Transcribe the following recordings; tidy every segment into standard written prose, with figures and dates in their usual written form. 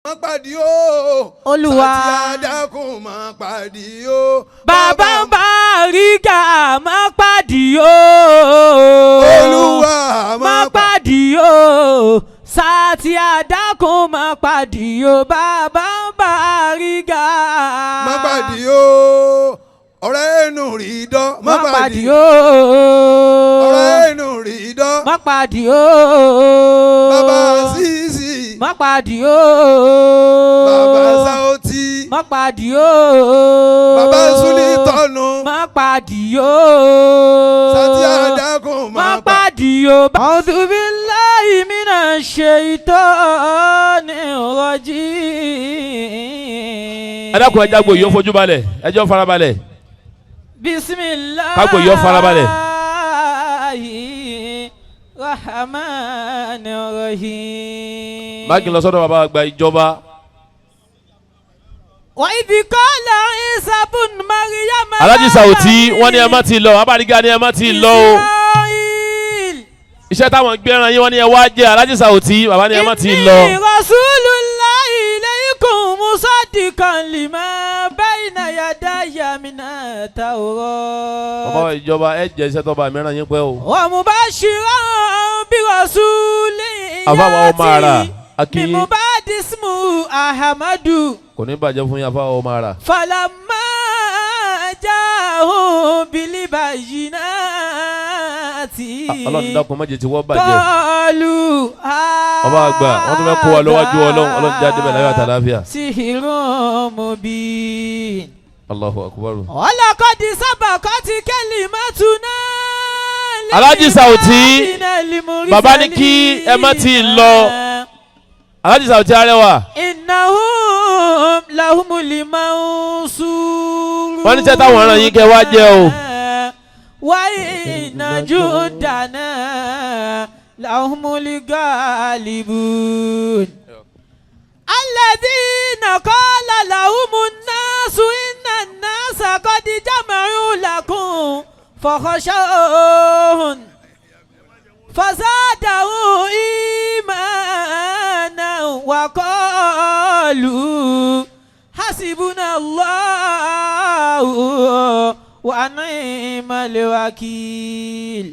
Má pàdé o. Olúwa. Sátì Adákùn má pàdé o. Bàbá ń bá rígà má pàdé o. Olúwa má pàdé o. Sátì Adákùn má pàdé o. Bàbá ń bá rígà. Má pàdé o. Ọ̀rẹ́ inú rí dán. Má pàdé o. Ọ̀rẹ́ inú rí dán. Má pàdé o. Bàbá Sísì. Má pàdé o. Bàbá Sáótì. Má pàdé o. Bàbá Súlì tọ́nu. Má pàdé o. Sátì Adákùn má pàdé o. A'udhu billahi minash shaitani rajim. Ẹ dákun, ẹ jágbo yìí ó fojú balẹ̀, ẹ jọ́ farabalẹ̀. Bisimilahi. Kágbo yìí ó farabalẹ̀. Rahman rahim. Máàkì lọ sọ́dọ̀ bàbá àgbà ìjọba. Wa idh qala Isa bun Maryam. Alhaji Sauti, wọ́n ní ẹ má ti lọ, Abárígá ní ẹ má ti lọ o. Israel. Iṣẹ́ táwọn gbẹ́ran yín, wọ́n ní ẹ wá jẹ́. Alhaji Sauti, bàbá ní ẹ má ti lọ. Inni rasulullahi ilaykum musaddiqan lima bayna yadayya mina tawrat. Bàbá ìjọba, ẹ jẹ́ iṣẹ́ tó bá mìíràn yín pẹ́ o. Wa mubashiran bi rasulin Àfáwà ọmọ ara, Akin. min ba'di ismuhu Ahmadu. Kò ní bàjẹ́ fún yín, àfáwà ọmọ ara. Falamma ja'ahum bil bayyinati. Ọlọ́run dákun, má jẹ́ tí wọ́n bàjẹ́. Qalu. Ọba àgbà, wọ́n tún fẹ́ kó wa lọ́wájú Ọlọ́run. Ọlọ́run jáde bẹ̀ láyọ̀ àtàláfíà. Sihrun mubin. Allahu akbar. Walaqad sabaqat kalimatuna. Alhaji Sauti, bàbá ní kí ẹ má tí ì lọ. Alhaji Sauti Arẹwà. Innahum lahumul mansurun. Wọ́n ní sẹ́ táwọn ọ̀ràn yín kẹ́ wá jẹ́ o. Wa inna jundana lahumul ghalibun. Alladhina qala lahumun nasu inna nasa qad jama'u lakum fakhshawhum fazadahu imana wa qalu hasibuna Allahu wa ni'mal wakil.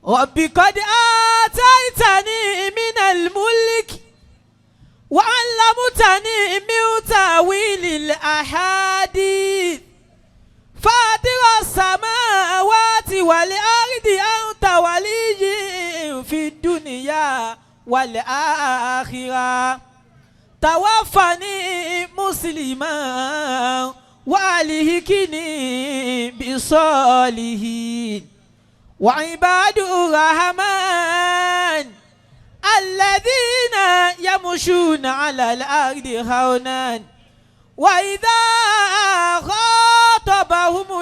Rabbi qad ataytani minal mulk wa 'allamtani min ta'wilil ahadith. فاطر السماوات والأرض أنت ولي في الدنيا والآخرة توفني مسلما وألحقني بالصالحين. وعباد الرحمن الذين يمشون على الأرض هونا وإذا خاطبهم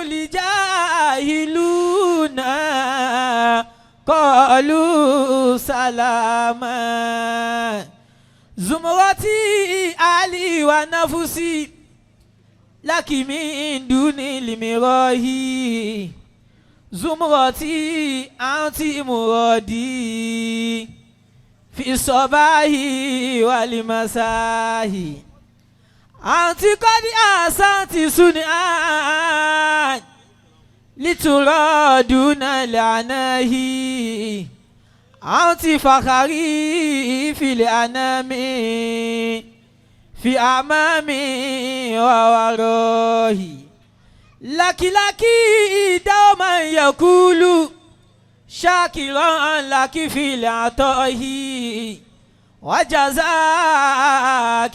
الجاهلون قالوا سلاما. زمرتي أهلي ونفسي لك من دون المراه. زمرتي أنت مرادي في الصباح والمساء. أنت قد أحسنت صنعا لترادون العناه. أنت فخري في الأنام في أمامي وورائي. لك لك دوما يقول شاكرا لك في العطاء وجزاك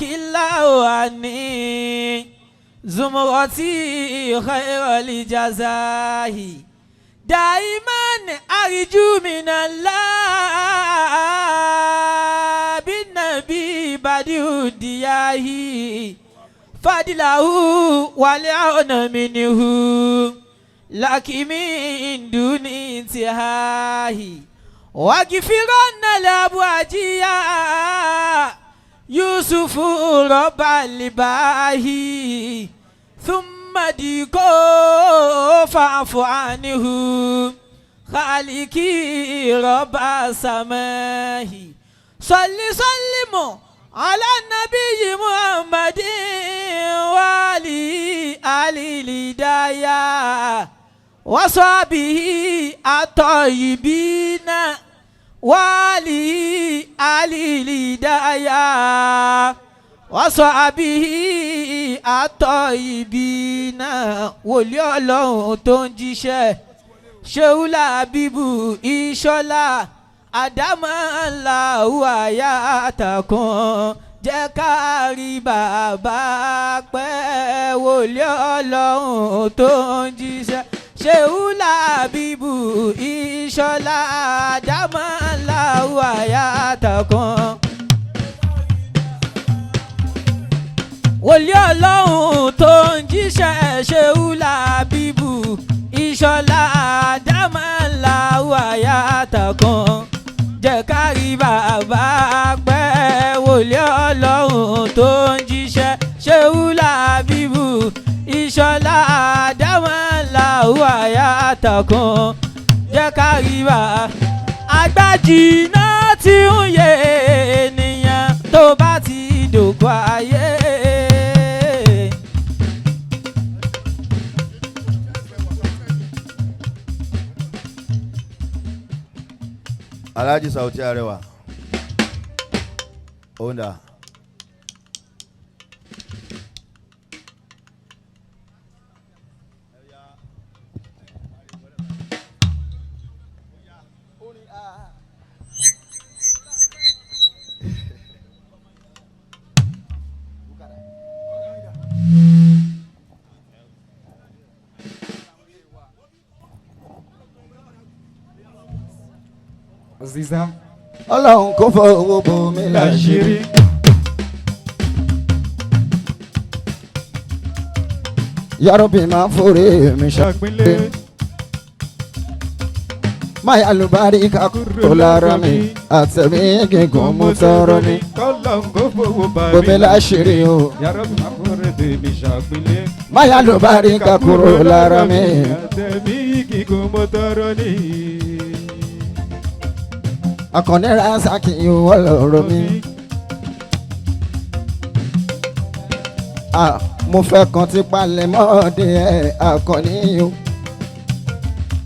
الله عني زمرتي خير الجزاء. دائما أرجو من الله بالنبي بديع الدياه فضله والعون منه لك من دون انتهاء. واغفرن الأبواجيا يوسف رب الباهي ثم ديكو فاعف عنه خالقي رب السماء. صل سلم على النبي محمد وعلي آل الهداية وصحبه الطيبين وعلي آل الهداية وصحبه الطيبين. Wòlíì Ọlọ́run tó ń jíṣẹ́ ṣeúlà bíbù ìṣọlá àdámọ́ ńlá wàyà àtàkùn jẹ́ ká rí bàbá pẹ́. Wòlíì Ọlọ́run tó ń jíṣẹ́ ṣeúlà bíbù ìṣọlá àdámọ́ ńlá wàyà àtàkùn. Wòlíì Ọlọ́run tó ń jíṣẹ́ ṣeúlà bíbù ìṣọlá àdámọ́ ńlá wàyà àtàkùn jẹ́ ká rí bàbá pẹ́. Wòlíì Ọlọ́run tó ń jíṣẹ́ ṣeúlà bíbù ìṣọlá àdámọ́ ńlá wàyà àtàkùn jẹ́ ká rí bàbá. Àgbàjì náà ti ń yé ènìyàn tó bá ti dòkó ayé. Alhaji Sauti Arẹwà òun dà. Aziza. Ọlọ́run kò fọwọ́ bò mí láṣìírí. Yàrá-bí máa forí mi ṣàpínlẹ̀. Máyà lùbáríkà kúrò lára mi, àtẹ̀mí gígùn mú tọrọ ni. Kọ́lọ́n kò fowó bá Bò mí láṣìírí o. Yàrá-bí máa forí mi ṣàpínlẹ̀. Máyà lùbáríkà kúrò lára mi. Àtẹ̀mí gígùn mú tọrọ ni. Àkànní Rasaki ìwọ lọ̀rọ̀ mi. Ah, mo fẹ́ kan ti palẹ̀ mọ́ọ̀dé ẹ̀ Àkànní o.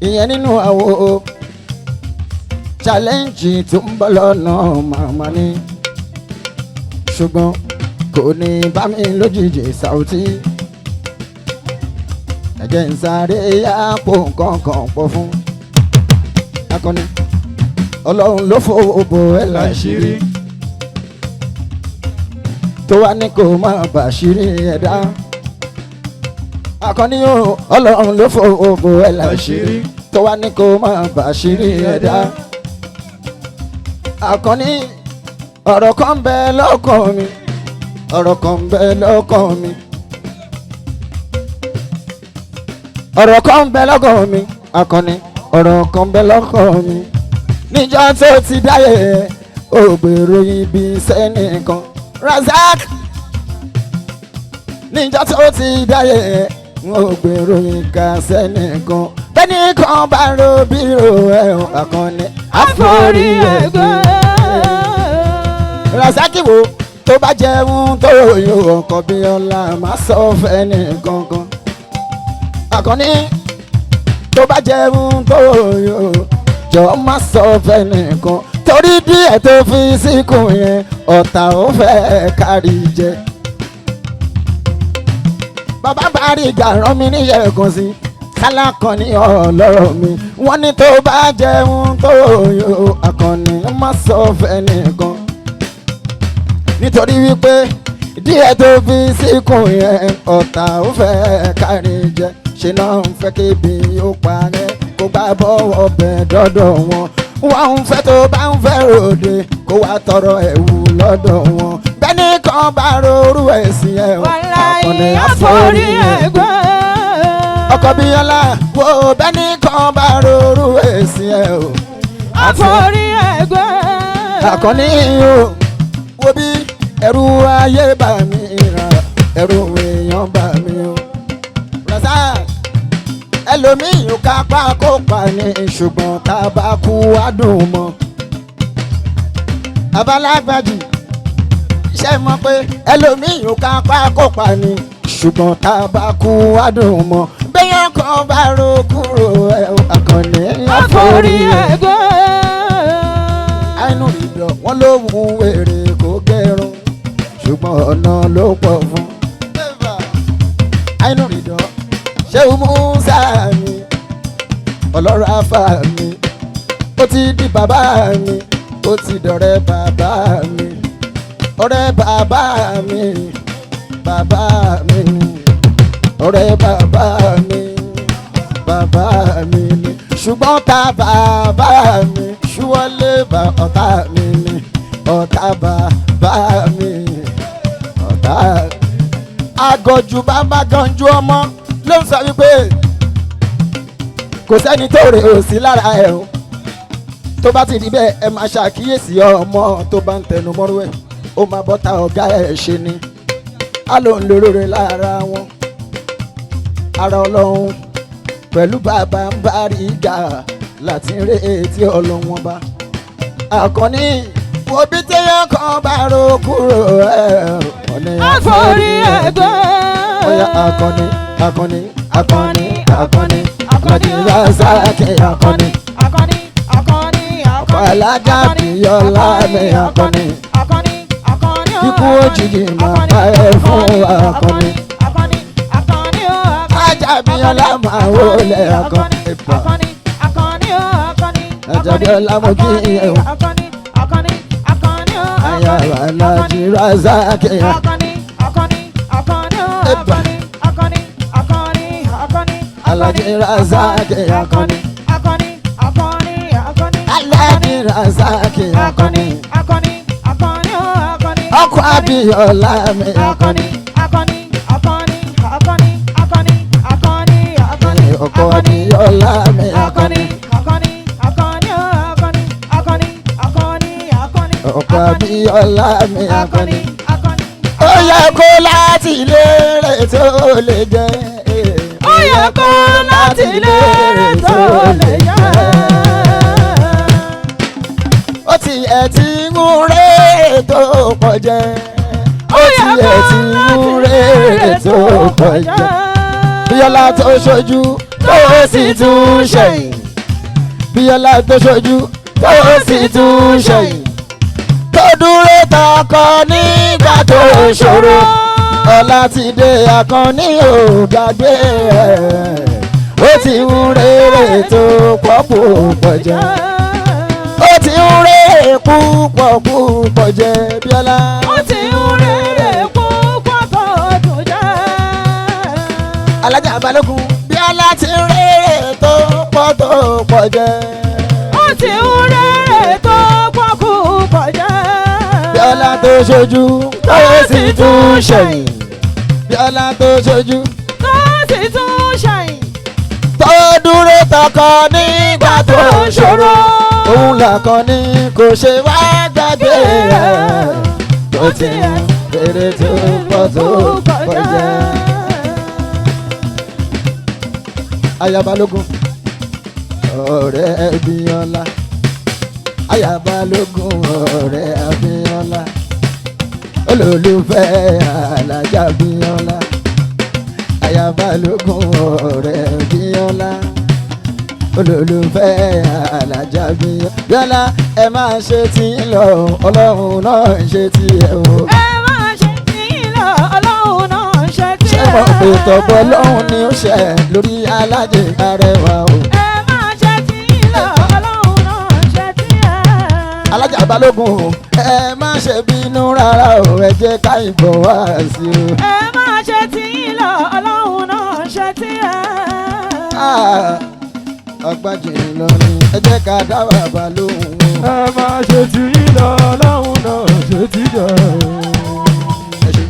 Ìyẹn nínú àwo o. Challenge tó ń bọ̀ lọ́nà màmá ni. Ṣùgbọ́n kò ní bá mi lójijì Sauti. Ẹ̀jẹ̀ ń sáré yápò nǹkan kan pọ̀ fún. Àkànní Ọlọ́run ló fowó bo ẹ̀ láṣìírí tó wá ní kó má bàṣírí ẹ̀dá. Àkànní o Ọlọ́run ló fowó bo ẹ̀ láṣìírí tó wá ní kó má bàṣírí ẹ̀dá. Àkànní ọ̀rọ̀ kan ń bẹ lọ́kàn mi, ọ̀rọ̀ kan ń bẹ lọ́kàn mi, ọ̀rọ̀ kan ń bẹ lọ́kàn mi, Àkànní ọ̀rọ̀ kan ń bẹ lọ́kàn mi. Níjọ́ tó ti dáyé ògbèrò ibi sẹ́nìkan Razak. Níjọ́ tó ti dáyé ògbèrò ìka sẹ́nìkan bẹ́nìkan bá ro bírò ẹ̀hún Àkànní àforí ẹ̀gbẹ́. Razak wo tó bá jẹun tó yóò ọkọ̀ bí ọlá má sọ fẹ́ni kankan. Àkànní tó bá jẹun tó yóò jọ má sọ fẹ́nìkan torí díẹ̀ tó fi síkùn yẹn ọ̀tá ò fẹ́ kárí jẹ. Bàbá Bariga rán mi níṣẹ́ kan sí kálákan ní ọlọ́rọ̀ mi wọ́n ní tó bá jẹun tó yó Àkànní má sọ fẹ́nìkan nítorí wípé díẹ̀ tó fi síkùn yẹn ọ̀tá ò fẹ́ kárí jẹ ṣe náà ń fẹ́ kébi ó parẹ́ kó bá bọ́wọ́ bẹ̀ dọ́dọ̀ wọn wọ́n ń fẹ́ tó bá ń fẹ́ ròde kó wá tọrọ ẹ̀wù lọ́dọ̀ wọn bẹ́ẹ̀ni kan bá rorú ẹ̀sìn ẹ̀ Àkànní àforí ẹ̀gbẹ́. Ọkọ Bíọ́lá wo bẹ́ẹ̀ni kan bá rorú ẹ̀sìn ẹ̀ o Àforí ẹ̀gbẹ́. Àkànní o wo bí ẹ̀rù ayé bá mi rà ẹ̀rù èèyàn bá mi o. Razak ẹlòmíì ò kápá kópa ní ṣùgbọ́n tá a bá kú á dùn mọ́. Abalágbàjì Ṣé mọ̀ pé ẹlòmíì ò ká pákópa ni, ṣùgbọ́n tá a bá kú adùn mọ́. Bẹ́yàn kan bá ro kúrò ẹ̀ Àkànní Àforí ẹ̀gbẹ́. Àìnú ìdọ̀ wọn ló wù wèrè kó gẹrun, ṣùgbọ́n ọ̀nà ló pọ̀ fún. Àìnú ìdọ̀ ṣé o mú sáà mi, ọlọ́run afá mi, ó ti di bàbá mi, ó ti dọ̀rẹ́ bàbá mi, ọ̀rẹ́ bàbá mi, bàbá mi, ọ̀rẹ́ bàbá mi, bàbá mi ni. Ṣùgbọ́n ta bàbá mi ṣúwọ́lé bá ọ̀tá mi ni, ọ̀tá bàbá mi, ọ̀tá. Àgọ̀jù bàbá ganjú ọmọ ló ń sọ wípé kò sẹ́ni tó rè ò sí lára ẹ̀ o. Tó bá ti rí bẹ́ẹ̀, ẹ máa ṣàkíyèsí ọmọ tó bá ń tẹnu mọ́rú ẹ̀, ó máa bọ́ta ọ̀gá ẹ̀ ṣe ni. Á ló ń lóró lára wọn, ara ọlọ́run pẹ̀lú bàbá ń bá rí gà láti rí etí ọlọ́run wọn bá. Àkànní òbí téèyàn kan bá ro kúrò ẹ̀ ọ̀nà Àforí ẹ̀gbẹ́. Ọ̀yà Àkànní Àkànní Àkànní Àkànní Àkànní Rasaki Àkànní. Àkànní Àkànní Ọkọ̀ alájà Bíọ́lá mi Àkànní. Àkànní Àkànní Ikú òjijì máa pa ẹ fún Àkànní. Àkànní Àkànní Ajá Bíọ́lá máa wọlé Àkànní. Àkànní Àkànní Àkànní Ajá Bíọ́lá mo kí ẹ o. Àkànní Àkànní Àkànní Aya Alájí Rasaki. Àkànní Àkànní Àkànní Ẹ̀bà. Àkànní Àkànní Àkànní Alájí Rasaki Àkànní. Àkànní Àkànní Àkànní Alájí Rasaki Àkànní Àkànní. Àkànní Àkànní Àkànní Ọkọ̀ Abíọ́lá mi Àkànní Àkànní. Àkànní Àkànní Àkànní Àkànní Àkànní Àkànní Ọkọ̀ Abíọ́lá mi Àkànní Àkànní. Àkànní Àkànní Àkànní Àkànní Àkànní Àkànní Ọkọ̀ Abíọ́lá mi Àkànní Àkànní. Àkànní. Ó yẹ kó láti lérè tó lè jẹ. Ó yẹ kó láti lérè tó lè jẹ. Ó ti ẹ̀ ti ń rè tó pọ̀ jẹ. Ó ti ẹ̀ ti ń rè tó pọ̀ jẹ. Bíọ́lá tó ṣojú tó sì tún ṣẹ̀yìn. Bíọ́lá tó ṣojú tó sì tún ṣẹ̀yìn. Tó dúró tọkọ nígbà tó ṣòro. Ọlátidé Àkànní ò gbàgbé ẹ̀. Ó ti ń rere tó pọ̀ púpọ̀ jẹ. Ó ti ń rere púpọ̀ púpọ̀ jẹ Bíọ́lá. Ó ti ń rere púpọ̀ tó dùn jẹ́. Alájà Balógun Bíọ́lá ti ń rere tó pọ̀ tó pọ̀ jẹ. Ó ti ń rere tó pọ̀ púpọ̀ jẹ́. Bíọ́lá tó ṣojú tó sì tún ṣẹ̀yìn. Bíọ́lá tó ṣojú Tó sì tún ṣẹ̀yìn. tó dúró tọkọ nígbà tó ṣòro. Òun làkànní kò ṣe wá gbàgbé rẹ̀. Tó ti ń rere tó pọ̀ tó pọ̀ jẹ. Aya Balógun ọ̀rẹ́ Bíọ́lá. Aya Balógun ọ̀rẹ́ Bíọ́lá. Olólùfẹ́ Alájà Bíọ́lá. Aya Balógun ọ̀rẹ́ Bíọ́lá. Olólùfẹ́ Alájà Bíọ́lá. Bíọ́lá ẹ máa ṣe tí ń lọ, Ọlọ́run náà ń ṣe tí ẹ o. Ẹ máa ṣe tí ń lọ, Ọlọ́run náà ń ṣe tí Ṣé ẹ. mo pè tọ̀bọ̀ lọ́hùn ni ó ṣe lórí alájẹ arẹwà o. Ẹ máa ṣe tí ń lọ, Ọlọ́run náà ń ṣe tí ẹ. Alájà Balógun o, ẹ má ṣe bínú rárá o, ẹ jẹ́ ká ìbọn wá sí o. Ẹ máa ṣe tí ń lọ, Ọlọ́run náà ń ṣe tí ẹ. Ah, Ọgbàjì lọ ni ẹ jẹ́ ká dá bàbá lóhùn o. Ẹ máa ṣe tí yín lọ, Ọlọ́run náà ṣe tí jẹ́. Ẹ ṣé.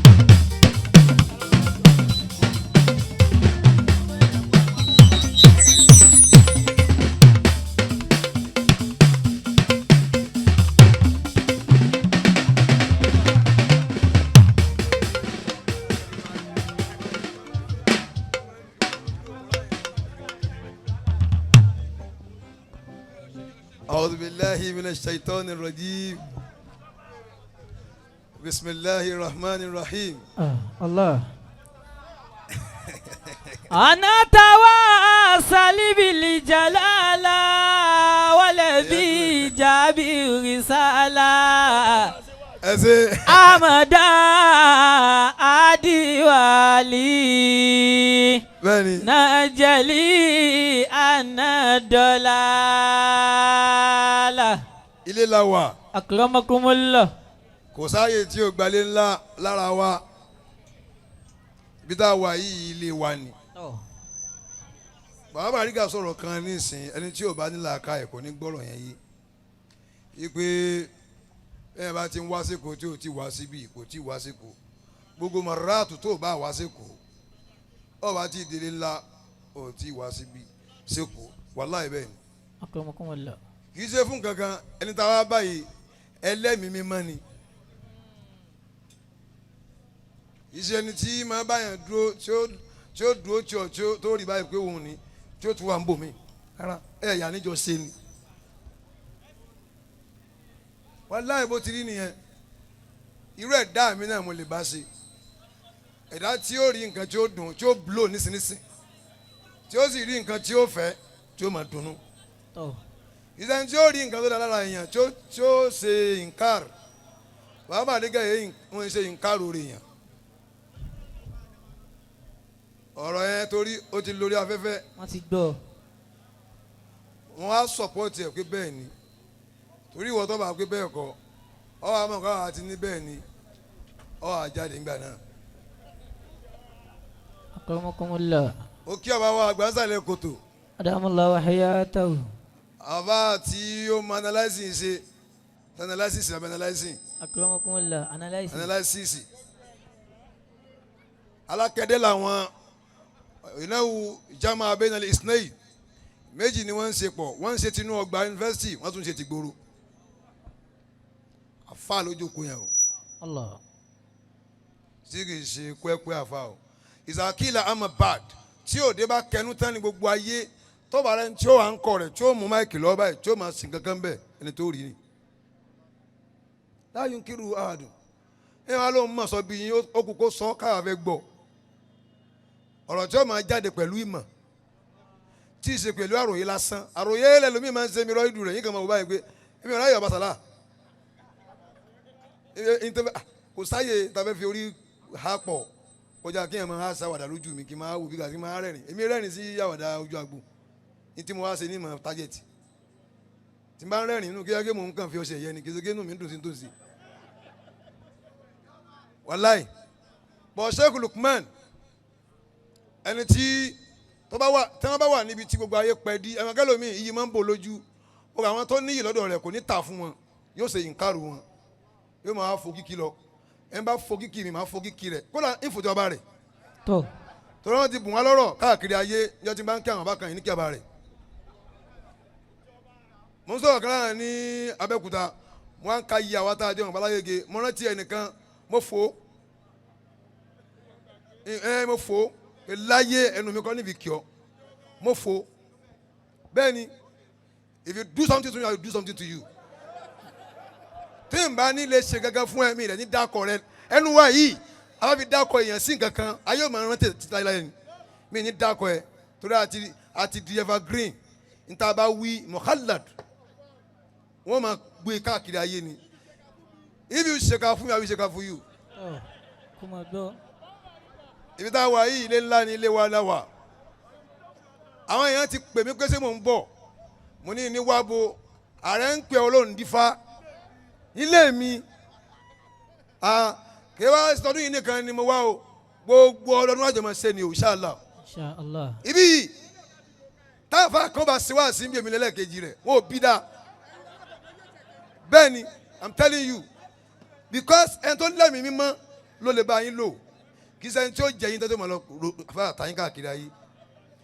أعوذ بالله من الشيطان الرجيم. Bisimilahi rahman rahim. Allah. أنا تواصل بالجلالة والذي جاء بالرسالة Ẹ ṣe. أمدا أديوالي Bẹ́ẹ̀ni. نجلي أنا دلالة. Ilé la wà. أكرمكم الله. Kò sáàyè tí o gbalé ńlá lára wa. Ibi tá a wà yìí, ilé wa ni. Bàbá Bariga sọ̀rọ̀ kan nísìn, ẹni tí ò bá ní làákàyè kò ní gbọ́rọ̀ yẹn yé. Ipe ẹ bá ti ń wá síkò tí ò ti wá síbí, kò tí wá síkò. Gbogbo mọ̀ràtù tó bá wá síkò, ọ bá ti délé ńlá, ò tí wá síbí síkò. Wàláhì bẹ́ẹ̀ ni. أكرمكم الله. Kì í ṣe fún kankan, ẹni tá a wá báyìí ẹlẹ́mìí mímọ́ ni. Kì í ṣe ẹni tí máa báyàn dúró tí ó dúró tí ó tí ó tó rí báyìí pé òun ni tí ó tún wà ń bò mí rárá, ẹ yà níjọ ṣe ni. Wàláhì bó ti rí nìyẹn. Irú ẹ̀dá mi náà mo lè bá ṣe, ẹ̀dá tí ó rí nǹkan tí ó dùn tí ó blow nísinsìnyí, tí ó sì rí nǹkan tí ó fẹ́ tí ó máa dunnú. Ìsẹ́ni tí ó rí nǹkan tó dára lára èèyàn tí ó ṣe nkár. Bàbá Bariga yìí, wọ́n ṣe nkár orí èèyàn. Ọ̀rọ̀ yẹn torí ó ti lórí afẹ́fẹ́. Wọ́n ti gbọ́. Wọ́n á support ẹ̀ pé bẹ́ẹ̀ ni, torí ìwọ tó bá pé bẹ́ẹ̀ kọ́ ọ wà mọ̀ káwọn àti ní bẹ́ẹ̀ ni, ọ wà jáde nígbà náà. أكرمكم الله. Ó kí ọba wa àgbàsàlẹ̀ kòtò. أدام الله حياته. Àbá tí ó mọ analysis ṣe, analysis àbí analysis? أكرمكم الله, analysis. Analysis alákẹ́dẹ́ làwọn ìnáwó jama abenal isnayi méjì ni wọ́n ń ṣe pọ̀. Wọ́n ń ṣe tinú ọgbà yunifásitì, wọ́n tún ṣe ti gbòòrò. Àfa lójókòó yẹn o. Allah. Tí kì í ṣe kúẹ́kúẹ́ àfa o. Ìsàkílà ama bad tí òde bá kẹnu tán ní gbogbo ayé tó bá rẹ, tí ó wà ń kọ rẹ, tí ó mú mic lọ́ọ́ báyìí, tí ó máa sìn kankan bẹ́ẹ̀, ẹni tó rí ni láyún kírú àdùn ẹ wá lóun mọ̀ sọ bí yín, ó kú kó sọ káwá fẹ́ gbọ́ ọ̀rọ̀ tí ó máa jáde pẹ̀lú ìmọ̀, tí ì ṣe pẹ̀lú àròyé lásán. Àròyé lẹ́lòmíì máa ń ṣe mi rọ́ ìdù rẹ̀ yín kàn máa wò báyìí pé èmi ò ráyè ọba sàlá. Kò sáyè tàbí fi orí ha pọ̀ kọjá kí ẹ̀ máa ha ṣàwàdà lójú mi, kí n máa wò bí kí n máa rẹ́rìn. Èmi rẹ́rìn sí àwàdà ojú agbo ní tí mo wá ṣe ní ìmọ̀ tájẹ̀tì tí n bá ń rẹ́rìn inú kíákí mò ń kàn fi ọṣẹ yẹn ni, kí inú mi ń dùn sí tòsí. Wàláì bọ̀, Sheikh Lukman, ẹni tí tó bá wà, tí wọ́n bá wà níbi tí gbogbo ayé pẹ́ dí ẹ̀wọ̀n kẹlòmíì, iyì máa ń bò lójú ó. Àwọn tó níyì lọ́dọ̀ rẹ̀ kò ní tà fún wọn, yóò ṣe ìǹkarù wọn, yóò máa fo kíkí lọ. Ẹ̀ ń bá fo kíkí mi, máa fo kíkí rẹ̀, kódà ìfòtò ọba rẹ̀. Torí wọ́n ti bùn wá lọ́rọ̀ káàkiri ayé. Níjọ́ tí n bá ń kí àwọn bákan yìí ní kí ọba rẹ̀. Mo ń sọ̀rọ̀ kan láàrin ní Abẹ́òkúta, mo wá ń ka iye àwa tá a jẹ́ wọn baláyége. Mo rántí ẹnìkan, mo fò ẹ, mo fò láyé ẹnu mi kọ́ níbi kí ọ, mo fò. Bẹ́ẹ̀ ni, if you do something to me, I will do something to you. Tí n bá ní lè ṣe gángan fún ẹ, mi rẹ ní dákọ rẹ. Ẹnu wa yìí a bá fi dákọ èèyàn sí nǹkan kan, ayé ò máa rántí títí láyé ni. Mi ní dákọ ẹ torí àti di evergreen. Níta bá wí muhallad, wọ́n máa gbé káàkiri ayé ni. If you ṣèkà fún mi, I will ṣèkà fún you. Kó máa gbọ́. Ibi tá a wà yìí, ilé ńlá ni, ilé wa la wà. Àwọn èèyàn ti pè mí pé ṣé mò ń bọ̀. Mo ní ní wábo ààrẹ ń pè Ọlọ́run dífá ilé mi. Kí wá sọdún yìí nìkan ni mo wá o, gbogbo ọdọọdún àjọmọ̀ ṣe ni o, inshallah. Insha Allah. Ibi yìí táàfà kan bá ṣe wá sí ibi èmi lẹ́lẹ́kejì rẹ̀, wọn ò bí dáa. Bẹ́ẹ̀ ni, I'm telling you, because ẹni tó lẹ́mìí mímọ́ ló lè bá yín lò. Kì í ṣẹni tí ó jẹ yín tó tó máa lọ fà tàyín káàkiri ayé.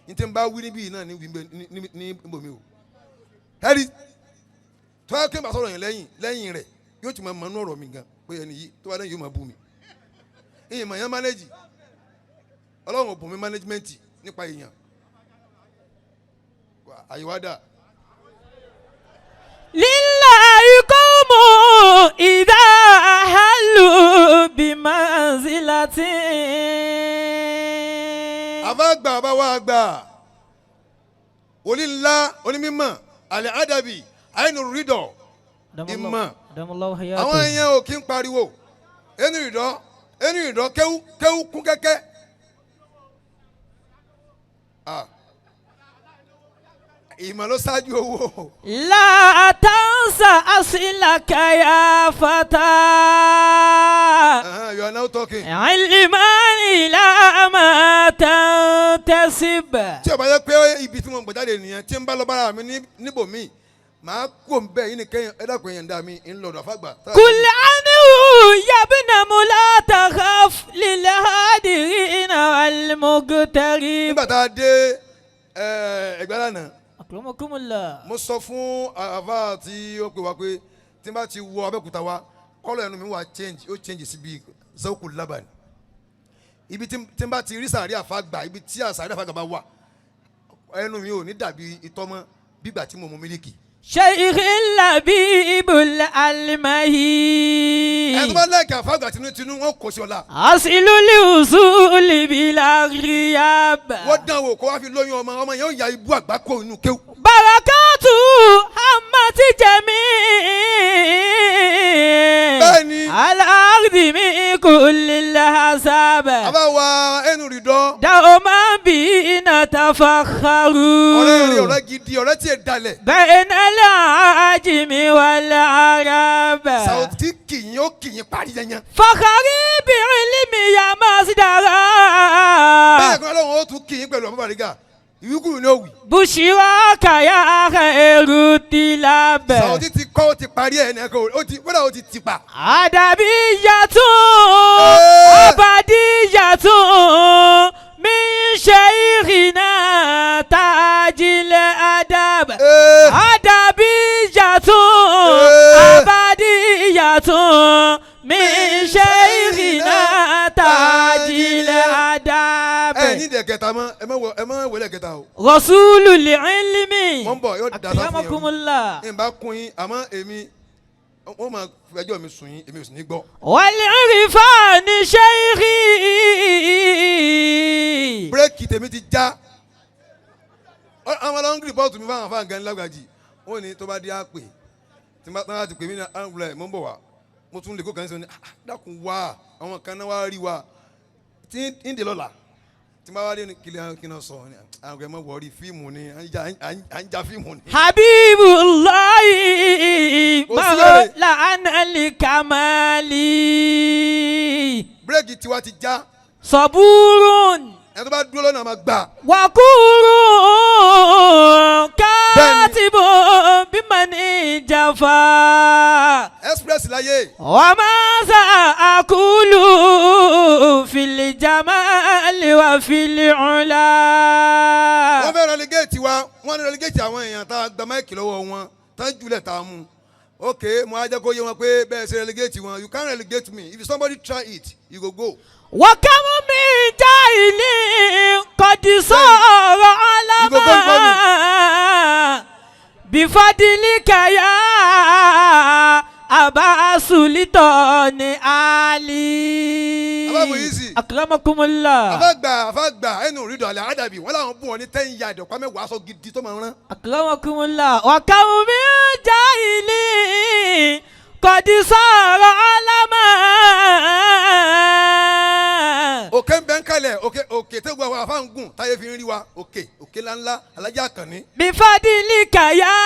Ní tí n bá wí níbí yìí náà ní wí ní ibòmí o. Ẹ̀rí tó yẹ kí n bá sọ̀rọ̀ yẹn lẹ́yìn lẹ́yìn rẹ̀, yóò ti máa mọ inú ọ̀rọ̀ mi gan pé ẹni yìí tó bá lẹ́yìn yóò máa bú mi. Ìyẹn mọ̀ yẹn manage, Ọlọ́run ò bùn mi management nípa èèyàn àyíwádà. لله قوم إذا حلوا. بمنزلة. Àbá gbà, bá wa gbà, wòlíì ńlá, onímọ̀ àlẹ́ àdàbí àìnú rídọ̀ ìmọ̀. أدام الله حياته. Àwọn èèyàn ò kí ń pariwo ẹnu ìdọ́, ẹnu ìdọ́, kéwú kéwú kún kẹ́kẹ́. Ah. Ìmọ̀ ló ṣáájú owó. لا تنسى أصلك يا فتى. You are now talking. علما إلى ما تنتسب. Tí o bá yẹ pé ibi tí mo ń gbọ́jáde nìyẹn, tí n bá lọ bára mi níbòmíì, màá kó n bẹ́ẹ̀ yín ni kẹ́yìn. Ẹ dákun, yẹn dá mi ń lọ́dọ̀ àfàgbà. قل عنه يا ابن، لا تخف للهادرين والمغترب. Nígbà tá a dé Ẹ̀gbá lánàá, أكرمكم الله. mo sọ fún àfà tí ó pè wá pé tí n bá ti wọ Abẹ́òkúta wá, colour ẹnu mi wà change, ó change síbi zawku laban. Ibi tí n bá ti rí sàárì àfàgbà, ibi tí sàárì àfàgbà bá wà, ẹnu mi ò ní dàbí itọ́ mọ́, bígbà tí mo mu mílíkì. شيخ اللبيب الألمهي. Ẹni tó bá lẹ́ẹ̀kì àfàgbà tinútinú, wọn kò sí ọ̀la. أصل الوصول بلا غياب. Wọ́n dán wò kó wá fi lóyún ọmọ, ọmọ yẹn ó ya ibú àgbákò inú kéwù. بركات همت جميع Bẹ́ẹ̀ni. الأرض من كل الحساب. Àbá wa ẹnu rìndọ́. دوما به نتفخر. Ọ̀rẹ́ rẹ̀, ọ̀rẹ́ gidi, ọ̀rẹ́ tí ì dalẹ̀. بين العجم والعرب. Sàwọ́tì kìyìn, ó kìyìn parí yẹn. فخري بعلمي يا مصدر. Bẹ́ẹ̀ kan lọ́wọ́, ó tún kìyìn pẹ̀lú ọmọ bàrígà, ìwíkúrú ni ó wì. بشراك يا خير الطلاب. Sàwọ́tì ti kọ́, ó ti parí ẹ̀ ní ẹ̀kọ́, ó ti wọ́dà, ó ti tìpa. أدبية Eh. أبدية من شيخنا تاج الأدب. Ee, أدبية Eh. أبدية من شيخنا تاج الأدب. Ẹ ní ìdẹ̀ kẹta mọ́, ẹ má wọlé kẹta o. رسول العلم. Wọ́n ń bọ̀, yóò dá sáfún yẹn o. أكرمكم الله. Ẹ bá kún yín, àmọ́ èmi wọ́n máa fẹjọ́ mi sùn yín, èmi ò sì ní gbọ́. والعرفان شيخي. Bírèkì tèmi ti já. Àwọn ọlọ́run report mi fáwọn afáàn gan lágbàjì, wọ́n ní tó bá dé àpè tí wọ́n bá ti pè mí ní àwùlẹ̀, mò ń bọ̀ wá. Mo tún lè kó kàn sí ní, "Ah, dákun wá." Àwọn kan náà wá rí wa tí ń dè lọ́la, tí wọ́n bá wá dé ní kílẹ̀ kí náà sọ ní àwọn kẹ́ mọ́ wọ̀ọ́rí fíìmù ni à ń ja fíìmù ni. حبيب الله. Kò sí èrè. مولانا لكمالي. Bírèkì tiwa ti já. صبور. Ẹni tó bá dúró lọ́nà máa gbà. وقور كاتب بمن جفا. Express láyé. وماذا أقول في الجمال وفي العلا. Wọ́n fẹ́ relegate wa, wọ́n ní relegate àwọn èèyàn tá a gba mic lọ́wọ́ wọn, tá a jùlẹ̀ tá a mú. Ok, mo á jẹ́ kó yé wọn pé bẹ́ẹ̀ ṣe relegate wọn, you can't relegate me. If somebody try it, you go go. وكم من جاهل قد صار You go go علما بفضلك يا أبا سلطان علي. Abá Muizi. أكرمكم الله. Afágbà, afágbà ẹnu rídọ̀ àlẹ́ àdàbí wọ́n làwọn bùn wọn ní 10 yard, ọ̀pá 10 aṣọ gidi tó máa rán. أكرمكم الله. وكم من جاهل قد صار علما. Òkè ń bẹ́ ń kalẹ̀, òkè, òkè tó gbọ́ àwọn afá ń gùn táyé fi ń rí wa, òkè, òkè ńláńlá, alájà àkànní. بفضلك يا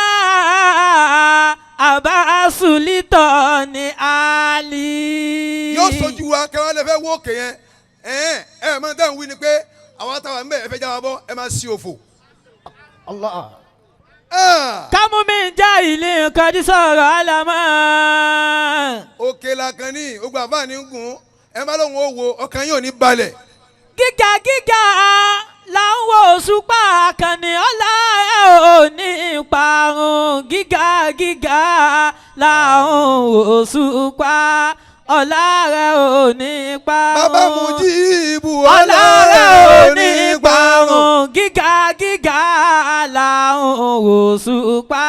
أبا سلطان علي. Yóò sojú wa kẹwàá lè fẹ́ wó òkè yẹn. Ẹ̀ẹ́n ẹ̀ máa dáhùn wí ni pé àwọn àtàwọn ń bẹ̀, ẹ fẹ́ já wa bọ́, ẹ máa sí òfò. Allah. Ah! كم من جاهل قد صار علما. Òkè làkànní, ogun àbá ní gùn, ẹ má lóun ó wo ọkàn yóò ní balẹ̀. Gíga gíga là ń wo òṣùpá, kàní ọ̀la ẹ̀ ò ní parun. Gíga gíga là ń wo òṣùpá, ọ̀la rẹ̀ ò ní parun. Bàbá Mujibu, ọ̀la rẹ̀ ò ní parun. Gíga gíga là ń wo òṣùpá,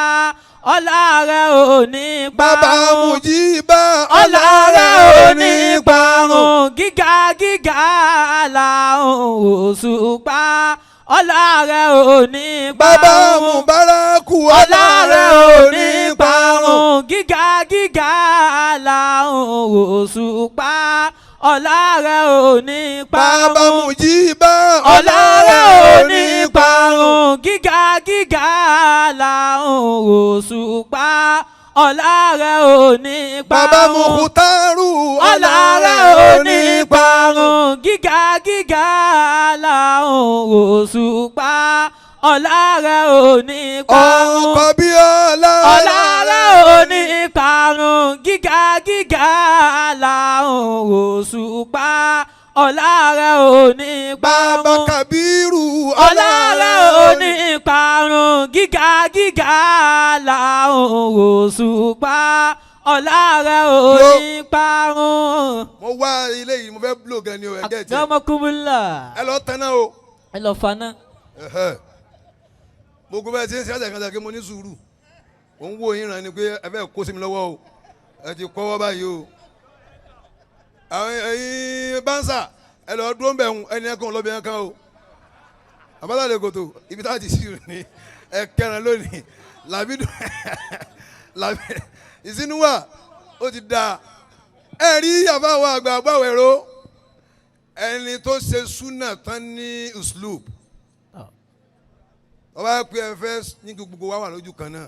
Ọlá rẹ̀ ò ní Bàbá parun. Mujiba Ọlá rẹ̀ ò ní parun. Gíga gíga làwọn òṣùpá. Ọlá rẹ̀ ò ní Bàbá parun. Mubaraku Ọlá rẹ̀ ò ní parun. Gíga gíga làwọn òṣùpá. Ọlá rẹ̀ ò ní Bàbá parun. Mujiba Ọlá rẹ̀ ò ní parun. Gíga gíga làwọn òṣùpá. Ọlá rẹ̀ ò ní Bàbá parun. Mukhtaru Ọlá rẹ̀ ò ní parun. Gíga gíga làwọn òṣùpá. Ọlá rẹ̀ ò ní parun. Ọkọ̀ Bíọ́lá Ọlá rẹ̀ ò ní parun. Gíga gíga làwọn òṣùpá. Ọlá rẹ̀ ò ní Bàbá parun. Kabiru Ọlá rẹ̀ ò ní parun. Gíga gíga làwọn òṣùpá. Ọlá rẹ̀ ò ní parun. Mo wá ilé yìí, mo fẹ́ blow gan ni o, ẹ gẹ́ tiẹ̀. Àgbọ̀mọkúnmílà. Ẹ lọ tán náà o. Ẹ lọ faná. Ẹ̀hẹ́. Gbogbo bẹ́ẹ̀ tí ń ṣe ẹ̀sẹ̀ kan sẹ́kẹ́ mo ní sùúrù. Ò ń wo yín ràn ni pé ẹ fẹ́ kó sí mi lọ́wọ́ o. Ẹ ti kọ́wọ́ báyìí o. Àwọn ẹ̀yin bánsà ẹ lọ dúró ń bẹ̀ ń ẹni ẹ̀kan lọ́bẹ̀ ẹ̀kan o. Àbálàlẹ̀ kòtò ibi tá a ti ṣírò ní ẹ kẹrin lónìí. Làbídù làbí ìsínúwà ó ti da. Ẹ rí àbáwọ̀ àgbà àgbàwọ̀ ẹ̀rọ ẹni tó ṣe súnà tán ní uslub ọba pé ẹ fẹ́ ní kí gbogbo wa wà lójú kan náà,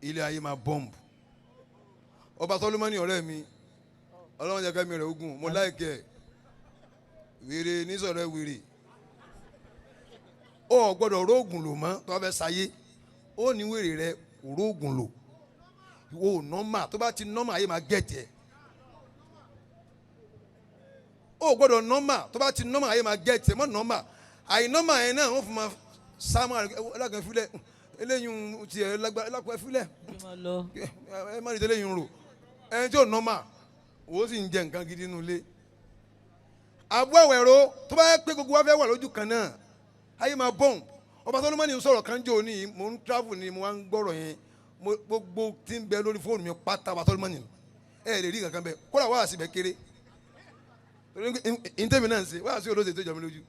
ilé ayé máa bọ́ǹbù. Ọba Solomoni ọ̀rẹ́ mi, ọlọ́run jẹ́ kẹ́mi rẹ̀ ogun, mo láìkẹ́ wèrè nísọ̀rọ̀ wèrè. Ó gbọ́dọ̀ rógùn lò mọ́ tó bá fẹ́ sáyé. Ó ní wèrè rẹ kò rógùn lò, ìwọ ò nọ́mà. Tó bá ti nọ́mà, ayé máa gẹ̀tì ẹ̀. Ó gbọ́dọ̀ nọ́mà. Tó bá ti nọ́mà, ayé máa gẹ̀tì ẹ̀. Mọ́ nọ́mà, àìnọ́mà yẹn náà wọ́n fún ma sáàmù alágan filẹ̀ eléyìí tiẹ̀ lágbára filẹ̀, ẹ má rí tẹ́lẹ̀ yìí rò. Ẹni tí ò nọ́mà, òun sì ń jẹ nǹkan gidi nínú ilé. Àbú àwẹ̀rọ tó bá yẹ pé gbogbo wa fẹ́ wà lójú kan náà, ayé máa bọ̀n. Ọba Solomoni ń sọ̀rọ̀ kan jò ní, mò ń travel ni mo wá ń gbọ́rọ̀ yẹn. Gbogbo tí ń bẹ lórí fóònù mi pátá, ọba Solomoni ẹ lè rí kankan bẹ kódà wá síbẹ̀ kéré torí ntẹ́mi náà ń ṣe wá sí olóṣèlú tó jọ mí lójú.